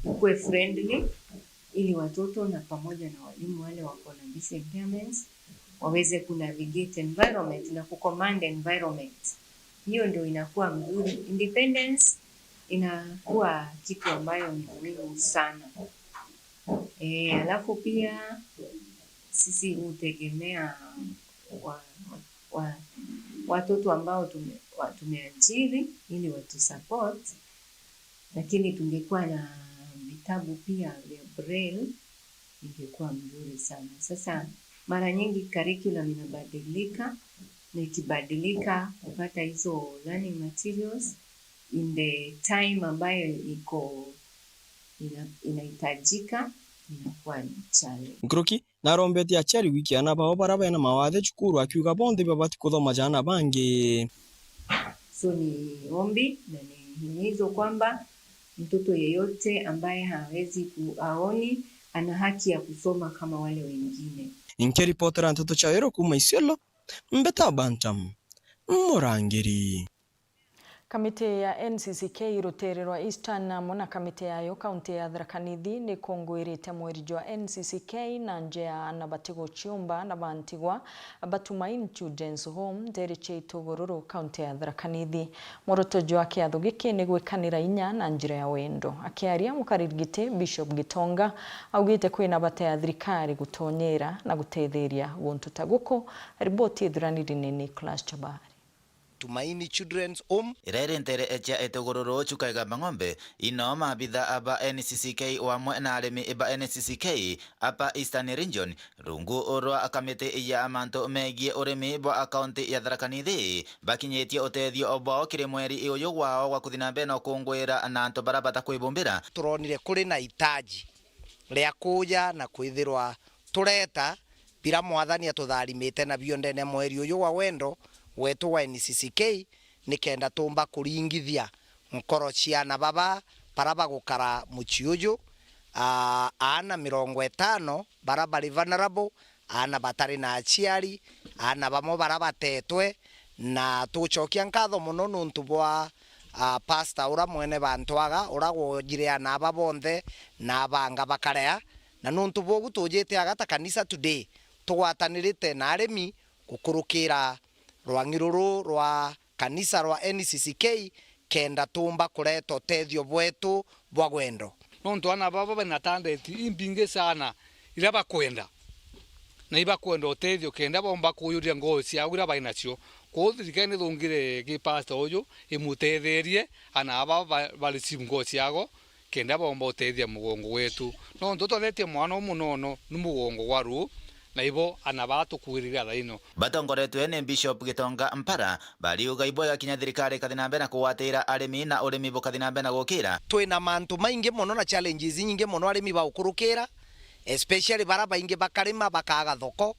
ikuwe friendly, ili watoto na pamoja na walimu wale wako na visual impairments waweze kunavigate environment na kucommand environment. Hiyo ndio inakuwa mzuri. Independence inakuwa kitu ambayo ni muhimu sana. Eh, alafu pia sisi hutegemea wa, wa, watoto ambao tume-, wa-, tumeajiri ili watusupport, lakini tungekuwa na vitabu pia vya braille, ingekuwa mzuri sana. Sasa mara nyingi curriculum inabadilika, na ikibadilika kupata hizo learning materials in the time ambayo iko ina-, inahitajika inakuwa ni challenge. Nkuruki, narombetie aciari gwikia aana bao baria bena mawathe cukuru, akiuga bonthe babati kuthoma ja aana bangi. So ni ombi na ni himizo kwamba mtoto yeyote ambaye hawezi ku-, haoni, ana haki ya kusoma kama wale wengine. Nkiripotera Nteto cia Weru kuuma Isiolo, Mbeta Bantam, Murangiri. Kamiti ya N C C K ruteere rwa Eastern amwe na kamiti yayo kaunti ya Tharaka Nithi ni ikungwirite mweri jwa N C C K na njia ya aana batiguciumba na bantigwa ba Tumaini Children's Home, nteere cia Itugururu, kaunti ya Tharaka Nithi. Mworoto jwa kiatho giki ni gwikanira inya na njira ya wendo. Akiaria, mukariri giti Bishop Gitonga augite kwina bata ya thirikari gutonyera na gutetheria guntu ta guku. Riboti ithuraniri ni Nicholas Chabari. Tumaini Children's Home. Iria iri nteere cia Itugururu, Chuka Igamba Ng'ombe, ino maabitha ba N C C K wamwe na arimi ba N C C K apa Eastern Region, rungu rwa kamiti ya mantu megii urimi bwa kaunti ya Tharaka Nithi, bakinyitie utethio bwao kiri mweri uyu gwao gwa kuthi na mbere na ukungwira na antu baria batakwibumbira. Turonire kuri na itaji ria kuja na kwithirwa tureta bira Mwathani atutharimite nabio ndene ya mweri uyu wa wendo wetu wa N C C K, nikenda tuumba kuringithia nkoro cia aana baba bara bagukara mucii uju, aa, aana mirongo itano bara bari vulnerable, aana batari na aciari, aana bamwe bara batetwe, na tugucokia nkatho mono nuntu bwa, aa, pastor ura mwene Bantwaga, ura gwojire aana aba bonthe na abanga bakarea, na nuntu bwogu tujite aga ta kanisa today, tugwatanirite na arimi gukurukira rwang'i ruru rwa kanisa rwa N C C K, kenda tuumba kureta utethio bwetu bwa gwendo. Nontu aana baba bena talent imbingi sana iria bakwenda, na ibakwenda utethio kenda bomba kuyuria ngoo ciao iria bai nacio. Kwou thirikari nithungire ki pastor uju imutetherie aana aba ba, ba receive ngoo ciao, kenda bomba utethia mugongo wetu. Nontu twathetie mwana umunono ni mugongo gwa ruu, na ibo aana baa tukuirire athaino. Batongoretwe ni Bishop Gitonga Mpara, bariuga ibwega kinya thirikari ikathi na mbere na kugwatira arimi na urimi bukathi na mbere na gukira. Twina mantu maingi mono na challenges inyingi mono arimi baukurukira, especially bara baingi bakarima bakaga thoko,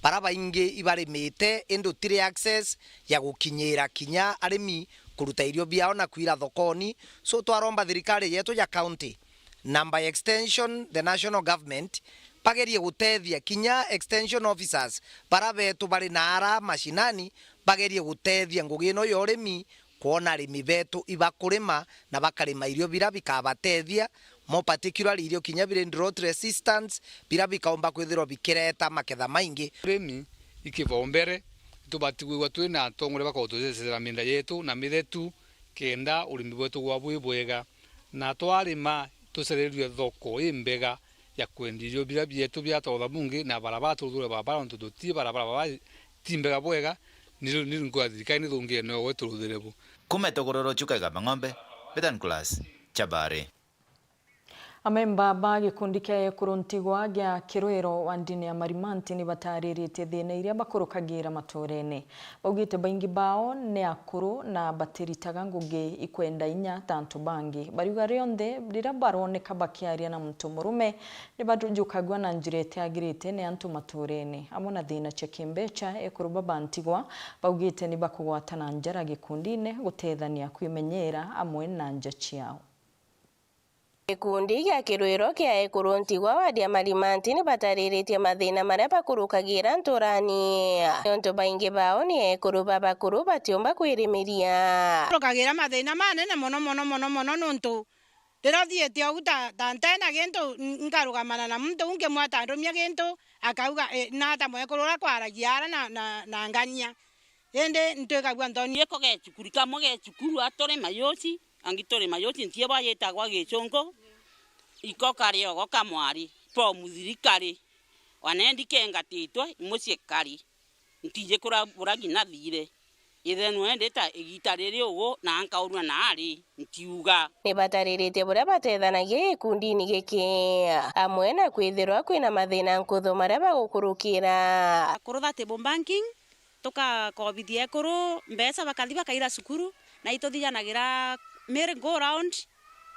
bara baingi ibarimite indi utiri access ya gukinyira kinya arimi kuruta irio biao na kwira thokoni. So twaromba thirikari yetu ya county na by extension the national government bagerie gutethia kinya extension officers bara betu bari na ara mashinani, bagerie gutethia ngugi ino ya urimi, kwona arimi betu ibakurima na bakarima irio bira bikabatethia, more particularly irio kinya biri drought resistance, bira bikaumba kwithirwa bikireta maketha maingi. Urimi i kipaumbere, tubati kwigua twina atongoria bakotucecera miunda yetu na mithetu, kenda urimi bwetu gwa bwi bwega, na twarima tucererirue thoko imbega ya kwendia irio bira bietu bia totha bungi na barabara turuthure barabara, nontu tuti barabara baba ti mbega bwega, ni, ni nkwa thirikari nithungire neo gwe turuthire bu. Kuma Itugururu, Chuka Igamba Ng'ombe, Bethan Class, Chabari. Amemba ba gikundi kia ekuru ntigwa gia Kirwiro wa ndini ya Marimanti ni batariritie thina iria bakurukagira maturene. Baugite baingi bao ni akuru na batiritaga ngugi ikwenda inya ta antu bangi. Bariuga rionthe riria baroneka bakiaria na muntu murume, ni bajukagua na njira itiagirite ni antu maturene. Amwe na thina cia kimbecha, ekuru baba ntigwa baugite ni bakugwatana njara gikundine gutethania kwimenyera amwe na nja ciao. Gikundi gia Kirwiro kia ekuru ntigwa wadi ya Marimanti ni batariritie mathina maria bakurukagira nturani, niuntu baingi bao ni ekuru babakuru batiumba kwirimiria. Turukagira mathina manene mono, mono, mono, mono, nuntu riria uthiite uu ta, ta ntena gintu, n-, nkarugamana na muntu uu nkimwata ndumia gintu, akauga, "Ii, nata mwekuru uria kwaragia ara na, na, na ngania?" Indi ntwikagua nthoni. Giko ge cukuru, kamwe ge cukuru, a turi mayuci, angi turi mayuci, ntie bwa yitagwa Gicungu, iko kari ogo kamwari, bomu thiri kari, onendi kengatitwe, mucii kari, ntiji kura buragi nathire. Ithe nwe ndita igita riri ugu, na nkaurua naari, ntiuga. Ni batariritie buria batethanagia gikundini giki, amwe na kwithirwa kwina mathina nkuthu maria bagukurukira. Akuru ba table banking, tukakobithia ekuru mbeca bakathi bakaira cukuru, na ituthijanagira miri go round,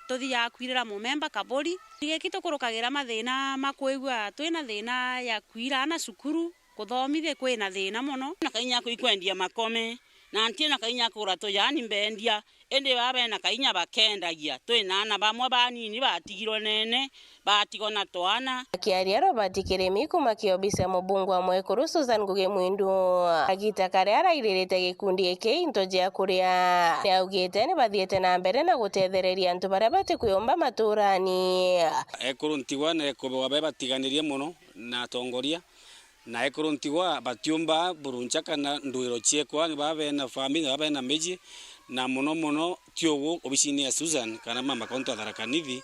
tuthijaga kwirira mumemba kaburi. Giki tukurukagira mathina ma kwigua twina thina ya kwira ana cukuru, kuthomithia kwina thina mono. Na kainya ikwendia makome, na ntina kainya kugura tujani mbendia, indi baba bena kainya bakendagia. Twina ana bamwe banini batigirwe nene, batigwa na twana. Akiaria Robert Kirimi kuma kiobisi ya mubunge wa mwekuru Susan Ngugi Mwindu, agita karia arairirite gikundi giki into jia kuria, ni augite ni bathiite na mbere na gutethereria antu baria batikwiyumba maturani. Ekuru ntigwa na ekuru babe batiganirie mono na atongoria, na ekuru ntigwa batiumba buruncha kana ndwiro ciekwa, ni baba bena family, ni baba bena miji, na mono mono ti ugu obisini ya Susan kana mama kaunti wa Tharaka Nithi.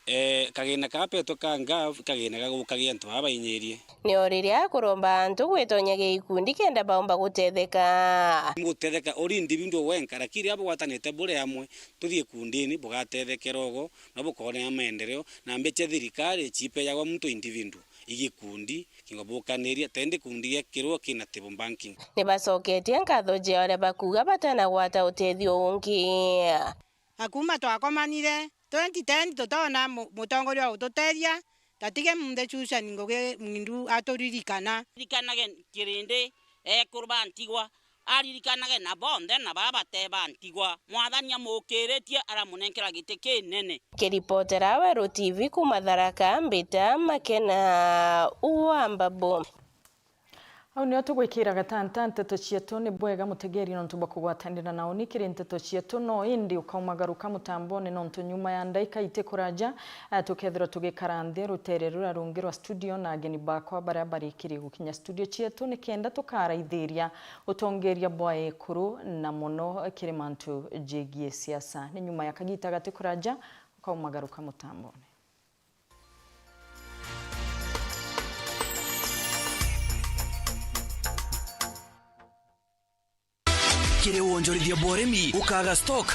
Eh, kagina kaa petwe ka ngav, kagina gagukagia antu baba bainyirie. Nio riria akuromba antu gwitonyia gikundi kenda baumba gutetheka. Gutetheka uri individual wenka, lakini riria bugwatanite buri amwe, tuthii ikundini, bugatethekera ugo, na bukonea maendeleo, na mbecha cia thirikari ciipejagwa muntu individual, igikundi, kingobukaniria, tendi gikundi gia kirwo kina table banking. Ni bacoketie nkatho cia uria bakuuga batanagwata utethio ungi. Akuma twakomanire twenty ten, tutona mu-, mutongoria wa gututethia, tatige munthe Susan Ngugi Mwindu aturirikana. Ririkanage kirindi, ekuru ba ntigwa, aririkanage na bonthe na baba bate ba ntigwa. Mwathani amukiritie, aramunenkera giti kinene. Kiripotera Weru T V kuma Tharaka, mbita Makena wa Mbabu. Au nio tugwikira gatanta nteto cietu. Ni bwega mutegeri nontu bwa kugwatanira na uni kiri nteto cietu, no indi ukaumagaruka mutambone nontu nyuma ya ndaika iti kuraja, eh, tukethirwa tugikara nthi rutere ruria rungi rwa studio na ageni bakwa baria barikiri gukinya studio cietu nikenda tukaraithiria utongeria bwa ekuru na mono kiri mantu jegie siasa. Ni nyuma ya kagita gati kuraja ukaumagaruka mutambone. Kiri wonjorithia bwa urimi, ukaga stock